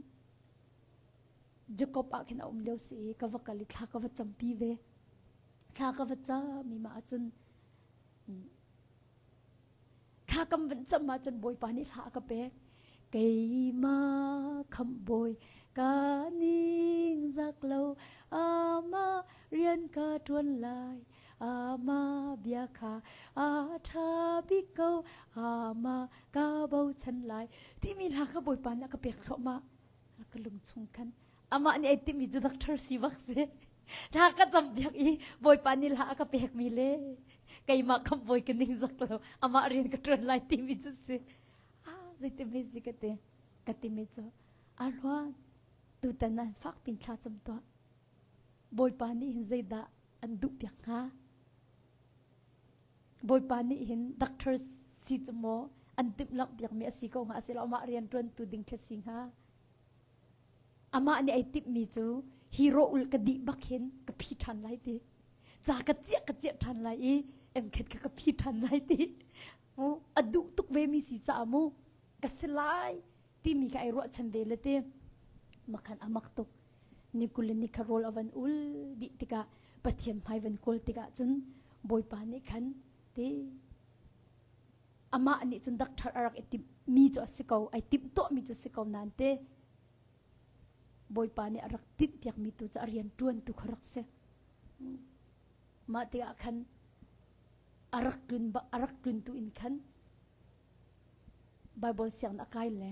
Jacob ah khin a um lio si i ka va kal i thla ka va campi ve thla ka va cam i mah ahcun thla kam van cam ahcun Bawipa nih hla a ka pek keimah khamh bawi ka ning zak lo amah rian ka ṭuan lai amah bia kha a ṭha bik ko amah ka bochan lai timi hla kha Bawipa nih a ka pek thluahmah ka lung chung khan amah nih ai timmi cu doctor si bak si thla ka cam piak i bawipa nih hla a ka pekmi le keimah khamh bawi ka ning zak lo amah rian ka ṭuan lai timi cu si ah zeitimi si ka ti ka timi cu a hluan tutan an fak pin thla cam tuah bawipa nih hin zeidah an duh piak hnga Bawipa nih hin doctor si cu maw an timhlamh piakmi a si ko hnga asiloah amah rianṭuantu ding khi si hnga? Amah nih ai timhmi cu hi rawh ka dih bak hin ka phi ṭhan lai ti. Ca ka ciah ka ciah ṭhan lai i MCAT kha ka phi ṭhan lai ti. Mu a duh tuk ve mi si caah mu ka si lai timi kha ai ruahchan ve le ti. Makhan a mak tuk. Ni kul in ni kha rawl a van ul dih tikah Pathian hmai van kawl tikah cun Bawipa nih khan ti amah nih cun doctor a rak i timh mi cu a si ko ai timh tuah mi cu si ko nain te Bawipa nih a rak tinh piak mi tu cu a rian tuan tu kha rak si mah tikah khan a rak tlun a rak tlun tu in khan Bible siang a kai le.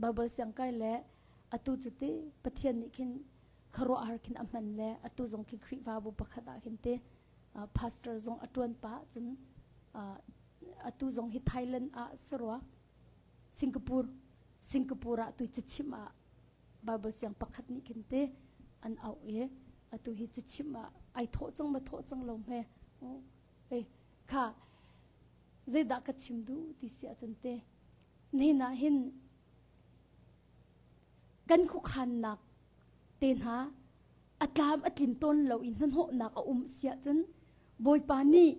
Bible siang kai le atu cu ti Pathian nih khin khuaruahhar khin a hman le atu zong khi Khrihfabu pakhat ah khin te pastor zong a ṭuan pah cun atu zong hi Thailand ah sarua Singapore Singapore ah tui cachim ah Bible siang pakhat nih khin te an auh i atu hi cachim ah ai thawh cang ma thawh cang lo hme eh kha zeidah ka chim duh ti si ahcun te nihin ah hin kan khuakhannak te hna a tlam a tlin tawn lo i hnahnawhnak a um si ahcun Bawipa nih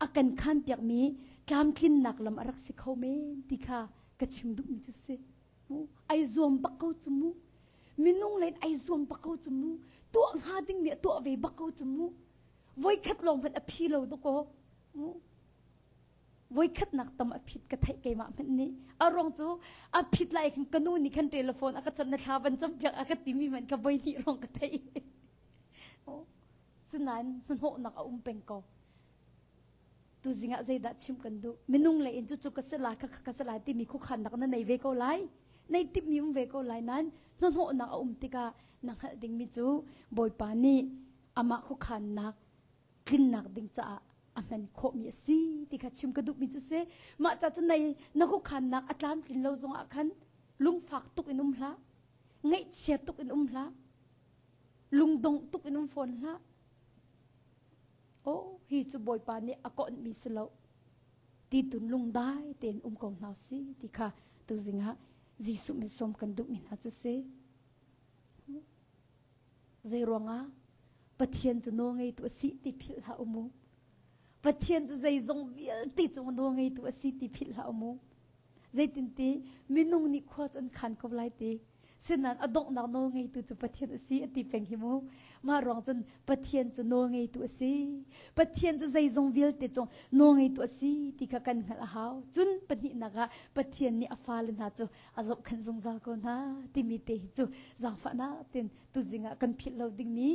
a kan khanpiakmi tlamtlinnak lam a rak si kho men ti kha ka chim duhmi cu si. Ai zuam bak ko cu mu. Minung len ai zuam bak ko cu mu. Tuah hnga dingmi a tuah ve bak ko cu mu. Voikhat lawng hmanh a phi lo dakaw. Voikhatnak tam a phit ka theih keimah hmanh nih. A ruang cu a phit lai khan ka nu nih khan telephone a ka chawnh na thla van campiak a ka timi hmanh kha voi hnih rong ka theih. Sinain hnahnawhnak a um peng ko. Tuzing ah zeidah chim kan duh? Minung le in cucu ka si lai, khakha ka si lai timi khuakhannak na nei ve ko lai. Nei timhmi um ve ko lai nain hnahnawhnak a um tikah na hngalh dingmi cu Bawipa nih amah khuakhannak tlinnak ding caah a hman khawhmi a si ti kha chim ka duhmi cu si. Mah ca cu nei na khuakhannak a tlamtlin lo zongah khan lungfak tuk in um hlah. Ngaihchia tuk in um hlah. Lungdong tuk in um fawn hlah. Oh, hi cu Bawipa nih a konhmi si lo. Ti tun lungdai tein um ko hna si ti kha tuzing ah Jesuh min sawm kan duhmi hna cu si. Zei ruangah Pathian cu nawl ngeitu a si ti philh hlah u mu. Pathian cu zeizong vialte cung nawl ngeitu a si ti philh hlah u mu. Zeitinti minung nih khua cu an khan ko lai ti. Sinain a donghnak nawl ngeitu cu Pathian a si a ti peng hi mu. Mah ruang cun Pathian cu nawl ngeitu a si. Pathian cu zeizong vialte cung nawl ngeitu a si ti kha kan hngalh a hau. Cun pahnihnak ah Pathian nih a fale hna cu a zohkhenh zungzal ko hna timi te hi cu zaangfahnak tein tuzing ah kan philh lo dingmi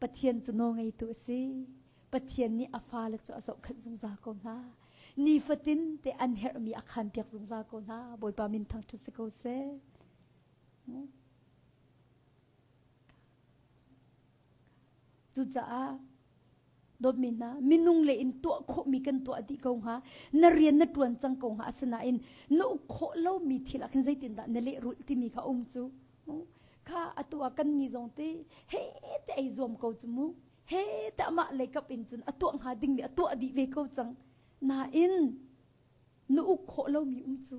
Pathian cu nawl ngeitu a si. Pathian nih a fale cu a zohkhenh zungzal ko hna. Nifatin te an herhmi a khanpiak zungzal ko hna. Bawipa min thangṭhat si ko seh. Cucaah dawtmi hna minung le in tuah khawhmi kan tuah dih ko hnga na rian na ṭuan cang ko hnga asinain na uk khawh lomi thil ah khin zeitindah na lehrulh timi kha um cu kha atu ah kan ni zong te he te ei zuam ko cu mu he te amah lei kap in cun a tuah hnga dingmi a tuah dih ve ko cang nain na uk khawh lomi um cu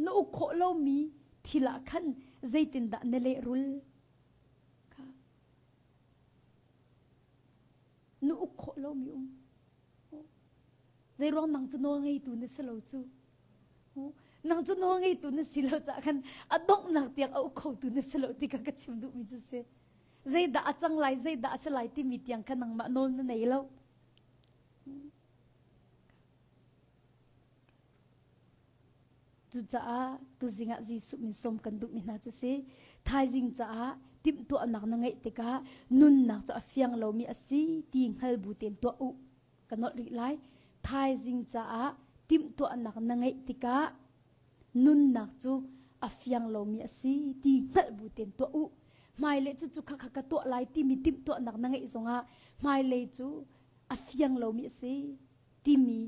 na uk khawh lomi thil ah khan zeitindah na lehrul kha na uk khawh lomi um Zeiruang nang cu nawl ngeitu na si lo cu? Nang cu nawl ngeitu na si lo caah khan a donghnak tiang a uk khotu na si lo ti kha ka chim duhmi cu si. Zeidah a cang lai, zeidah a si lai timi tiang kha nangmah nawl na nei lo. Cucaah tuzing ah Jesuh min sawm kan duhmi hna cu si. Thaizing caah timhtuahnak na ngeih tikah nunnak cu a fiang lomi a si ti hngal bu tein tuah u. Ka nolh rih lai. Thaizing caah timhtuahnak na ngeih tikah nunnak cu a fiang lomi a si ti hngalh bu tein tuah u. Hmailei cu cu kha kha ka tuah lai timi timhtuahnak na ngeih zongah hmailei cu a fiang lomi a si timi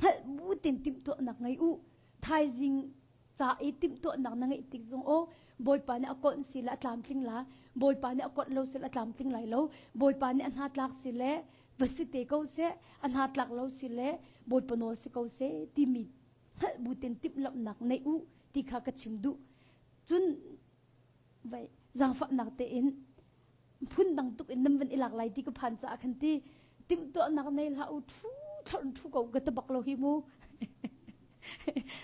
hngalh bu tein timhtuahnak ngei u. Thaizing ca i timhtuahnak na ngeih tik zong aw Bawipa nih a konh si le a tlamtling la Bawipa nih a konh lo si le a tlamtling lai lo Bawipa nih a hna tlak si le va si te ko seh a hna tlak lo si le Bawipa nawl si ko seh timi hngalh bu tein timhlamhnak nei u ti kha ka chim duh cun vai zaangfahnak tein phundang tuk in nan van i lak lai ti ka phan caah khan ti timhtuahnak nei hlah u thu thlorh thu ko ka tabak lo hi mu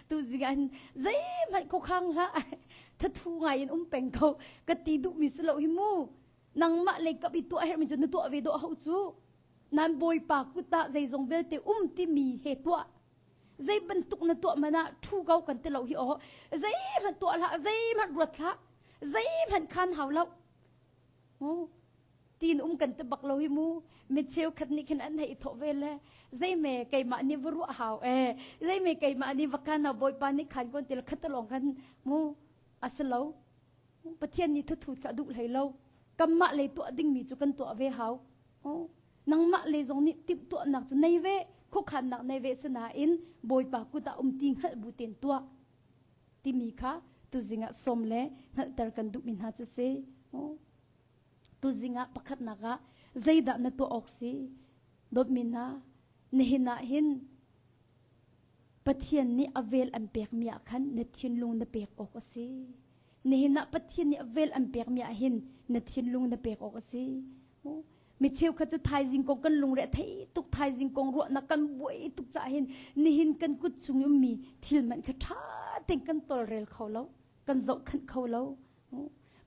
tu zing zeihmanh khuakhang hlah thathu ngai in um peng ko ka ti duhmi si lo hi mu nangmah lei kap i tuah herhmi cu na tuah ve dawh hau cu nan bawipa kut ah zeizong vialte um timi he tuah zei bantuk na tuah man ah thu ko kan ti lo hi aw zeihmanh tuah hlah zeihmanh ruat hlah zeihmanh khan hau lo Oh. Tiin um kan ti bak lo hi mu. Mi cheukhat nih khin an hei thawh ve le zeime keimah nih va ruah hau e zeime keimah nih va kan bawipa nih khan kon til khatalong kan mu asilo Pathian nih thuthut kha a duh hlei lo. Kanmah lei tuah dingmi cu kan tuah ve hau. Nangmah lei zong nih timhtuahnak cu nei ve, khuakhannak nei ve sinain Bawipa kut ah um ti hngalh bu tein tuah timi kha tuzing ah sawm le hngalhter kan duhmi hna cu si. Tuzing ah pakhatnak ah zeidah na tuah awk si? Dawtmi hna, nihin ah hin Pathian nih a vel an pekmi ah khan na thinlung na pek awk a si. Nihin ah Pathian nih a vel an pekmi ah hin na thinlung na pek awk a si. Mi cheukhat cu thaizing kong kan lungre a thei tuk thaizing kong ruahnak kan buai tuk caah hin nihin kan kut chung i ummi thil hmanh kha ṭha tein kan tolrel kho lo, kan zohkhanh kho lo.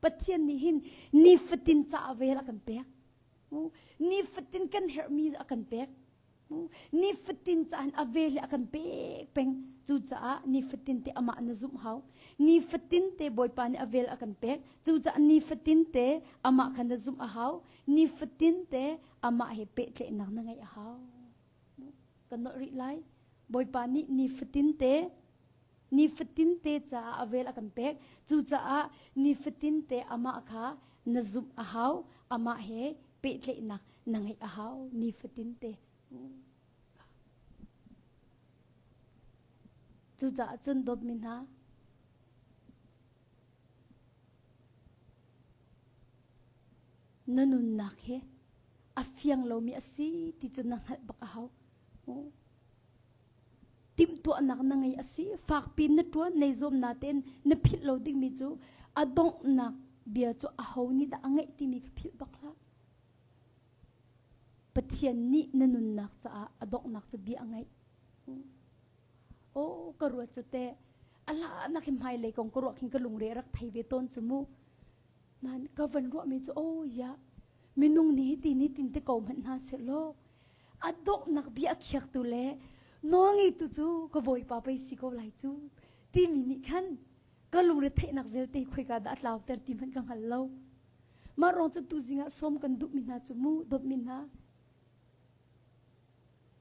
Pathian nih hin nifatin caah vel a kan pek. Nifatin kan herhmi a kan pek. Nifatin caan a vel hi a kan pek peng. Cucaah nifatin te amah na zumh hau. Nifatin te Bawipa nih a vel a kan pek. Cucaah nifatin te amah kha na zumh a hau. Nifatin te amah he pehtlaihnak na ngeih a hau. Kan nolh rih lai. Bawipa nih nifatin te nifatin te caah a vel a kan pek. Cucaah nifatin te amah kha na zumh a hau. Amah he pehtlaihnak na ngeih a hau nifatin te. Cucaah cun dawtmi hna, na nunnak hi a fiang lomi a si ti cu na hngalh bak a hau. Timhtuahnak na ngei a si, fakpi na ṭuan, nei zuam na tein na philh lo dingmi cu a donghnak bia cu aho nih dah a ngeih timi kha philh bak hlah. Pathian nih na nunnak caah a donghnak cu bia a ngeih. Oh, ka ruat cu teh a hlannak hi hmailei kong ka ruah khin ka lungre rak thei ve tawn cu mu. Nan ka van ruahmi cu oh ya minung nih ti ni tin te ko hmanh hna seh law a donghnak bia a khiaktu le nawlngeitu cu ka bawipa pei si ko lai cu timi nih khan ka lungre theihnak vialte khoika dah a tlauter ti hmanh ka hngal lo. Mah ruang cu tuzing ah sawm kan duhmi hna cu mu dawtmi hna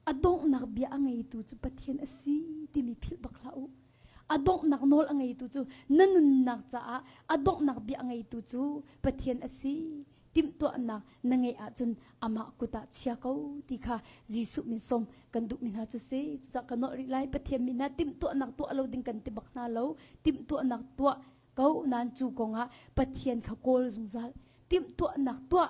a donghnak bia a ngeitu cu Pathian a si timi philh bak hlah u. A donghnak nawl a ngeitu cu na nunnak caah a donghnak bia a ngeitu cu Pathian a si. Timhtuahnak na ngeih ahcun amah kut ah chia ko ti kha Jesuh min sawm kan duhmi hna cu si. Cucaah ka nolh rih lai Pathian min ah timhtuahnak tuah lo ding kan ti bak hna lo. Timhtuahnak tuah ko nain cu kongah Pathian kha kawl zungzal. Timhtuahnak tuah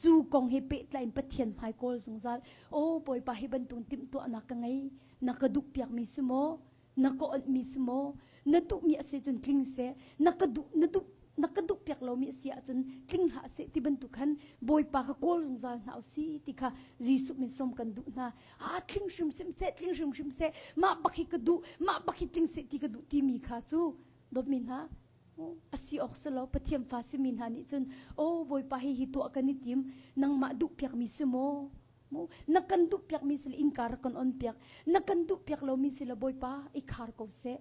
cu kong he pehtlai in Pathian hmai kawl zungzal. Aw Bawipa hi bantuk timhtuahnak ka ngei. Na ka duh piakmi si maw? Na ka onhmi si maw? Na duhmi a si cun tling seh. Na ka duh na duh na ka duh piak lomi a si ahcun tling hlah seh ti bantuk khan Bawipa kha kawl zungzal hna usih ti kha Jesuh min sawm kan duh hna. Ah tling hrimhrim seh, tling hrimhrim seh. Mah bak hi ka duh, mah bak hi tling seh ti ka duh timi kha cu dawtmi hna a si awk si lo Pathian fa simi hna nih cun oh Bawipa hi hi tuah kan i tim nangmah duh piakmi si maw na kan duh piakmi si le innka rak kan on piak na kan duh piak lomi si le Bawipa i khar ko seh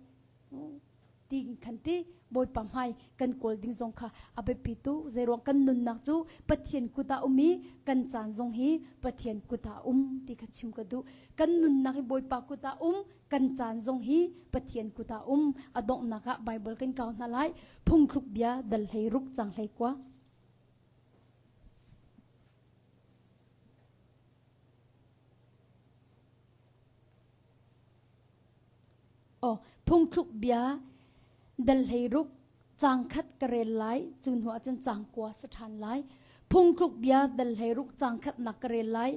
ti khan ti Bawipa hmai kan kawl ding zong kha a biapi tu zeiruang kan nunnak cu Pathian kut ah um i kan caan zong hi Pathian kut ah um ti kha chim ka duh kan nunnak hi Bawipa kut ah um kan caan zong hi Pathian kut ah um a donghnak ah Bible kan kau hna lai phungthluk bia dal hlei ruk cang hlei kua Oh, phungthluk bia dal hlei ruk Caang khat ka rel lai, cu hnu ahcun caang kua si ṭhan lai. Phungthluk bia dal 16 caang khatnak ka rel lai.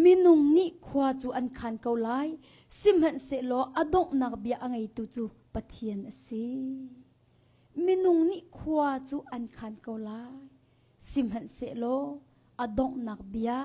Minung nih khua cu an khan ko lai, sihmanhsehlaw a donghnak bia a ngeitu cu Pathian a si. Minung nih khua cu an khan ko lai, sihmanhsehlaw a donghnak bia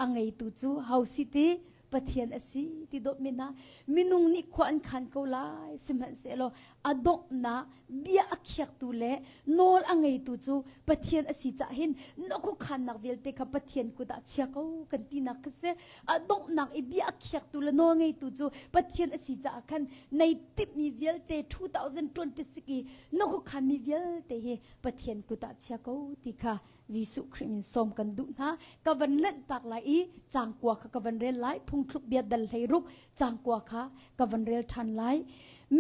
a ngeitu cu ho si ti Pathian a si ti dawtmi hna minung nih khua an khan ko lai sihmanhsehlaw A donghnak bia a khiaktu le nawl a ngeitu cu Pathian a si caah hin na khuakhannak vialte kha Pathian kut ah chia ko kan tinak kha si. A donghnak i bia a khiaktu le nawl ngeitu cu Pathian a si caah khan nei timhmi vialte 2026 i na khuakhanmi vialte hi Pathian kut ah chia ko ti kha Jesuh Khrih min sawm kan duh hna. Ka van lanhtak lai i cangkua kha ka van rel lai. Phungthluk bia dal hleiruk cangkua kha ka van rel ṭhan lai.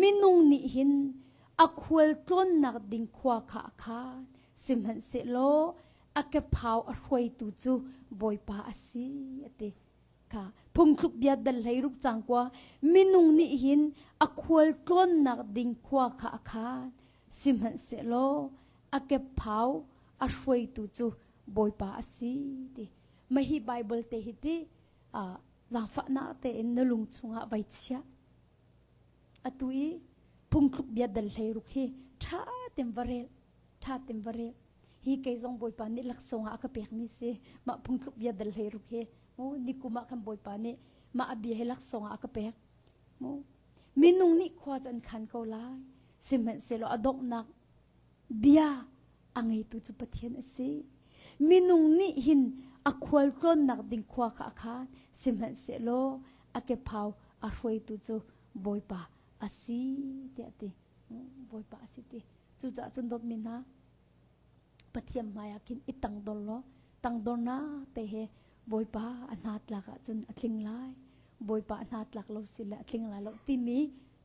Minung nih hin a khual tlawnnak ding khua kha a khan. Sihmanhsehlaw a kephau a hruaitu cu Bawipa a si a ti. Kha phungthluk bia dal hleiruk cangkua minung nih hin a khual tlawnnak ding khua kha a khan. Sihmanhsehlaw a kephau a hruaitu cu Bawipa a si ti. Mah hi Bible te hi ti zaangfahnak tein na lung chungah vai chia. Atu i phungthluk bia dal hleiruk hi ṭha tein va rel, ṭha tein va rel. Hi kei zong Bawipa nih laksawng ah a ka pekmi si. Mah phungthluk bia dal hleiruk hi mu nikum ah khan Bawipa nih mah a bia hi laksawng ah a ka pek. Mu minung nih khua cu an khan ko lai. Sihmanhsehlaw a donghnak Bia a ngeitu cu Pathian a si. Minung nih hin a khualtlawnnak ding khua kha a khan, sihmanhsehlaw a kephau a hruaitu cu Bawipa a si tiah a ti. Bawipa a si ti. Cucaah cun dawtmi hna, Pathian hmaiah khin i tangdor law tangdornak te he Bawipa a hna tlak ahcun a tling lai. Bawipa a hna tlak lo si le a tling lai lo timi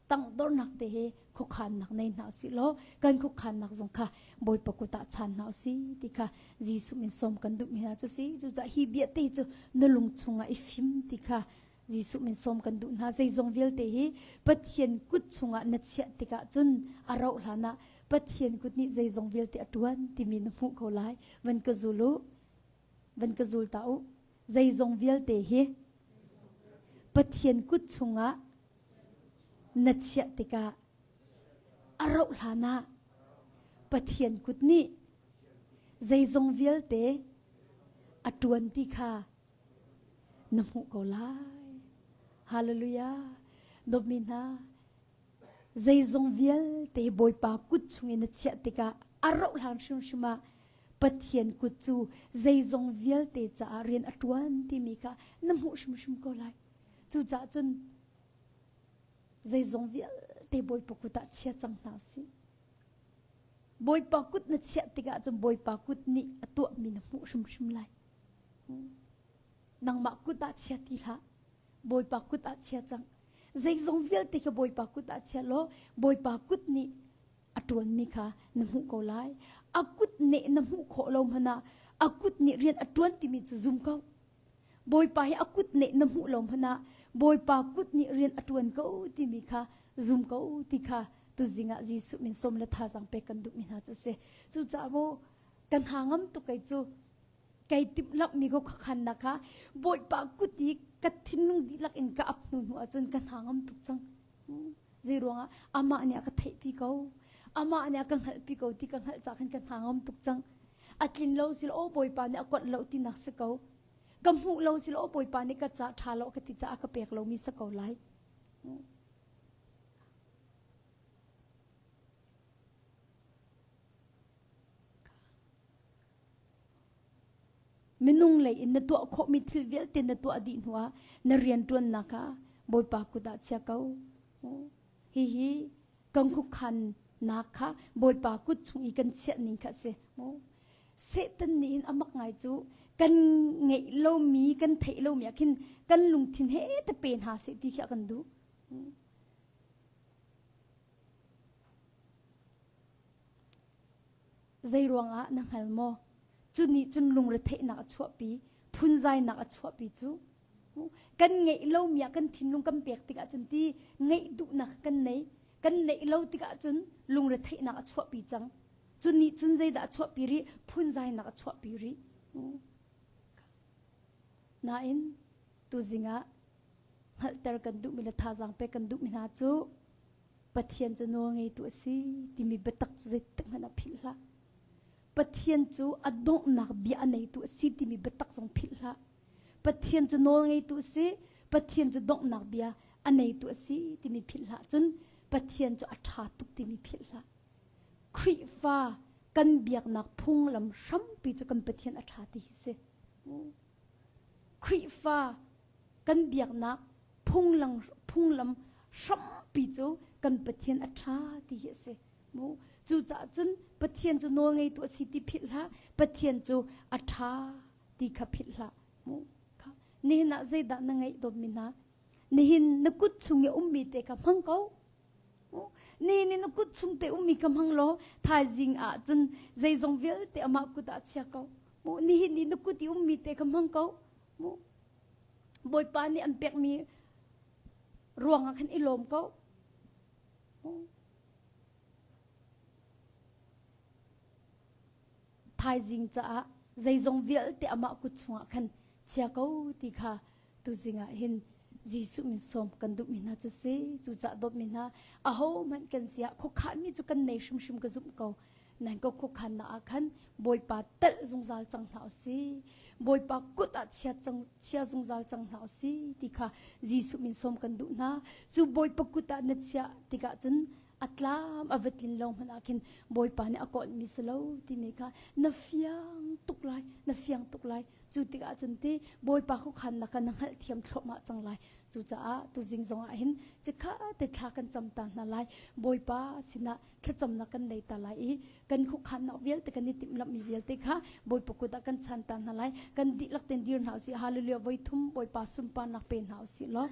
tangdornak te he khuakhannak nei hna usih law kan khuakhannak zong kha Bawipa kut ah chan hna usih ti kha Jesuh min sawm kan duhmi hna cu si. Cucaah hi bia te cu na lung chungah i fim ti kha Jesuh min sawm kan duh hna. Zeizong vialte hi Pathian kut chungah na chiah tikah cun a rauh hlan ah Pathian kut nih zeizong vialte a ṭuan timi na hmuh ko lai. Van ka zul u. Van ka zul ta u. Zeizong vialte hi Pathian kut chungah na chiah tikah a rauh hlanah Pathian kut nih zeizong vialte a ṭuan ti kha na hmuh ko lai. Hallelujah. Dawtmi hna, zeizong vialte Bawipa kut chung i na chiah tikah a rauh hlan hrimhrim ah Pathian kut cu zeizong vialte caah rian a ṭuan timi kha na hmuh hrimhrim ko lai. Cucaah cun zeizong vialte Bawipa kut ah chia cang hna usih. Bawipa kut na chiah tikah cun Bawipa kut nih a tuahmi na hmuh hrimhrim lai. Nangmah kut ah chia ti hlah. Bawipa kut ah chia cang. Zeizong vialte kha Bawipa kut ah chia law Bawipa kut nih a ṭuanmi kha na hmuh ko lai. A kut nih na hmuh khawh lo hmanh ah a kut nih rian a ṭuan timi cu zum ko. Bawipa hi a kut nih na hmuh lo hmanh ah Bawipa kut nih rian a ṭuan ko timi kha zum ko ti kha tuzing ah Jesuh min sawm le thazaang pek kan duhmi hna cu a si. Cucaah mu kan ha ngam tuk kei cu kei timhlamhmi ko khuakhannak kha Bawipa kut i ka thinlung dihlak in ka ap hnu hnu ahcun ka hna ngam tuk cang. Zei ruangah amah nih a ka theihpi ko amah nih a ka hngalhpi ko ti ka hngalh cah khan ka hna ngam tuk cang. A tlin lo sil aw Bawipa nih a konh lo tinak si ko. Ka hmuh lo sil aw Bawipa nih ka ca ṭha lo ka ti caah ka pek lomi si ko lai. Minung lei in na tuah khawhmi thil vialte na tuah dih hnuah na rianṭuannak ah Bawipa kut ah chia ko. Hihi kan khuakhannak kha Bawipa kut chung i kan chiah ning kha a si. Satan nih hin a mak ngai cu kan ngeih lomi kan theih lomi ah khin kan lungthin he te pe hna seh ti khi a kan duh. Zei ruangah na hngal maw? Cu nih cun lungretheihnak a chuahpi, phunzainak a chuahpi cu. Kan ngeih lomi ah kan thinlung kan pek tikah cun ti ngeih duhnak kan nei. Kan neih lo tikah cun lungretheihnak a chuahpi cang. Cu nih cun zeidah a chuahpi rih? Phunzainak a chuahpi rih. Nain tuzing ah hngalhter kan duhmi le thazaang pek kan duhmi hna cu Pathian cu nawlngeitu a si timi biatak cu zeitik hmanh ah philh hlah. Pathian cu a donghnak bia a neitu a si timi biatak zong philh hlah. Pathian cu nawlngeitu a si, Pathian cu donghnak bia a neitu a si timi philh hlah. Cun. Pathian cu a ṭha tuk timi philh hlah. Khrihfa kan biaknak phunglam hrampi cu kan Pathian a ṭha ti hi si. Khrihfa kan biaknak phunglang phunglam hrampi cu kan Pathian a ṭha ti hi a si. Mu cucaah cun Pathian cu nawl ngeitu a si ti philh hlah. Pathian cu a ṭha ti kha philh hlah. Mu kha nihin ah zeidah na ngeih dawtmi hna? Nihin na kut chung i ummi te kha hmang ko. Ni ni na kut chung te ummi ka hmang law thaizing ah cun zeizong vialte amah kut ah chia ko. Mu nihin ni na kut i ummi te ka hmang ko. Mu Bawipa nih an pekmi ruang ah khan i lawm ko. Thaizing caah zeizong vialte amah kut chungah khan chia ko ti kha tuzing ah hin Jesuh min sawm kan duhmi hna cu si cucah dawtmi hna ahohmanh kan si ah khuakhahmi cu kan nei hrimhrim ka zumh ko nan ka khuakhannak ah khan Bawipa telh zungzal cang hna usih Bawipa kut ah chia cang chia zungzal cang hna usih ti kha Jesuh min sawm kan duh hna cu Bawipa kut ah na chiah tikah cun a tlam a va tlin lo hmanh ah khin Bawipa nih a kawlmi si lo timi kha na fiang tuk lai na fiang tuk lai cu tikah cun ti Bawipa khuakhannak kha na hngalhthiam thluahmah cang lai cucaah tuzing zongah hin cikha te thla kan cam ta hna lai Bawipa sinah thlacamnak kan nei ta lai i kan khuakhannak vialte kan i timhlamhmi vialte kha Bawipa kut ah kan chan ta hna lai kan dihlak ten dir hna usih hallelujah voi thum Bawipa sunparnak pe hna usih law.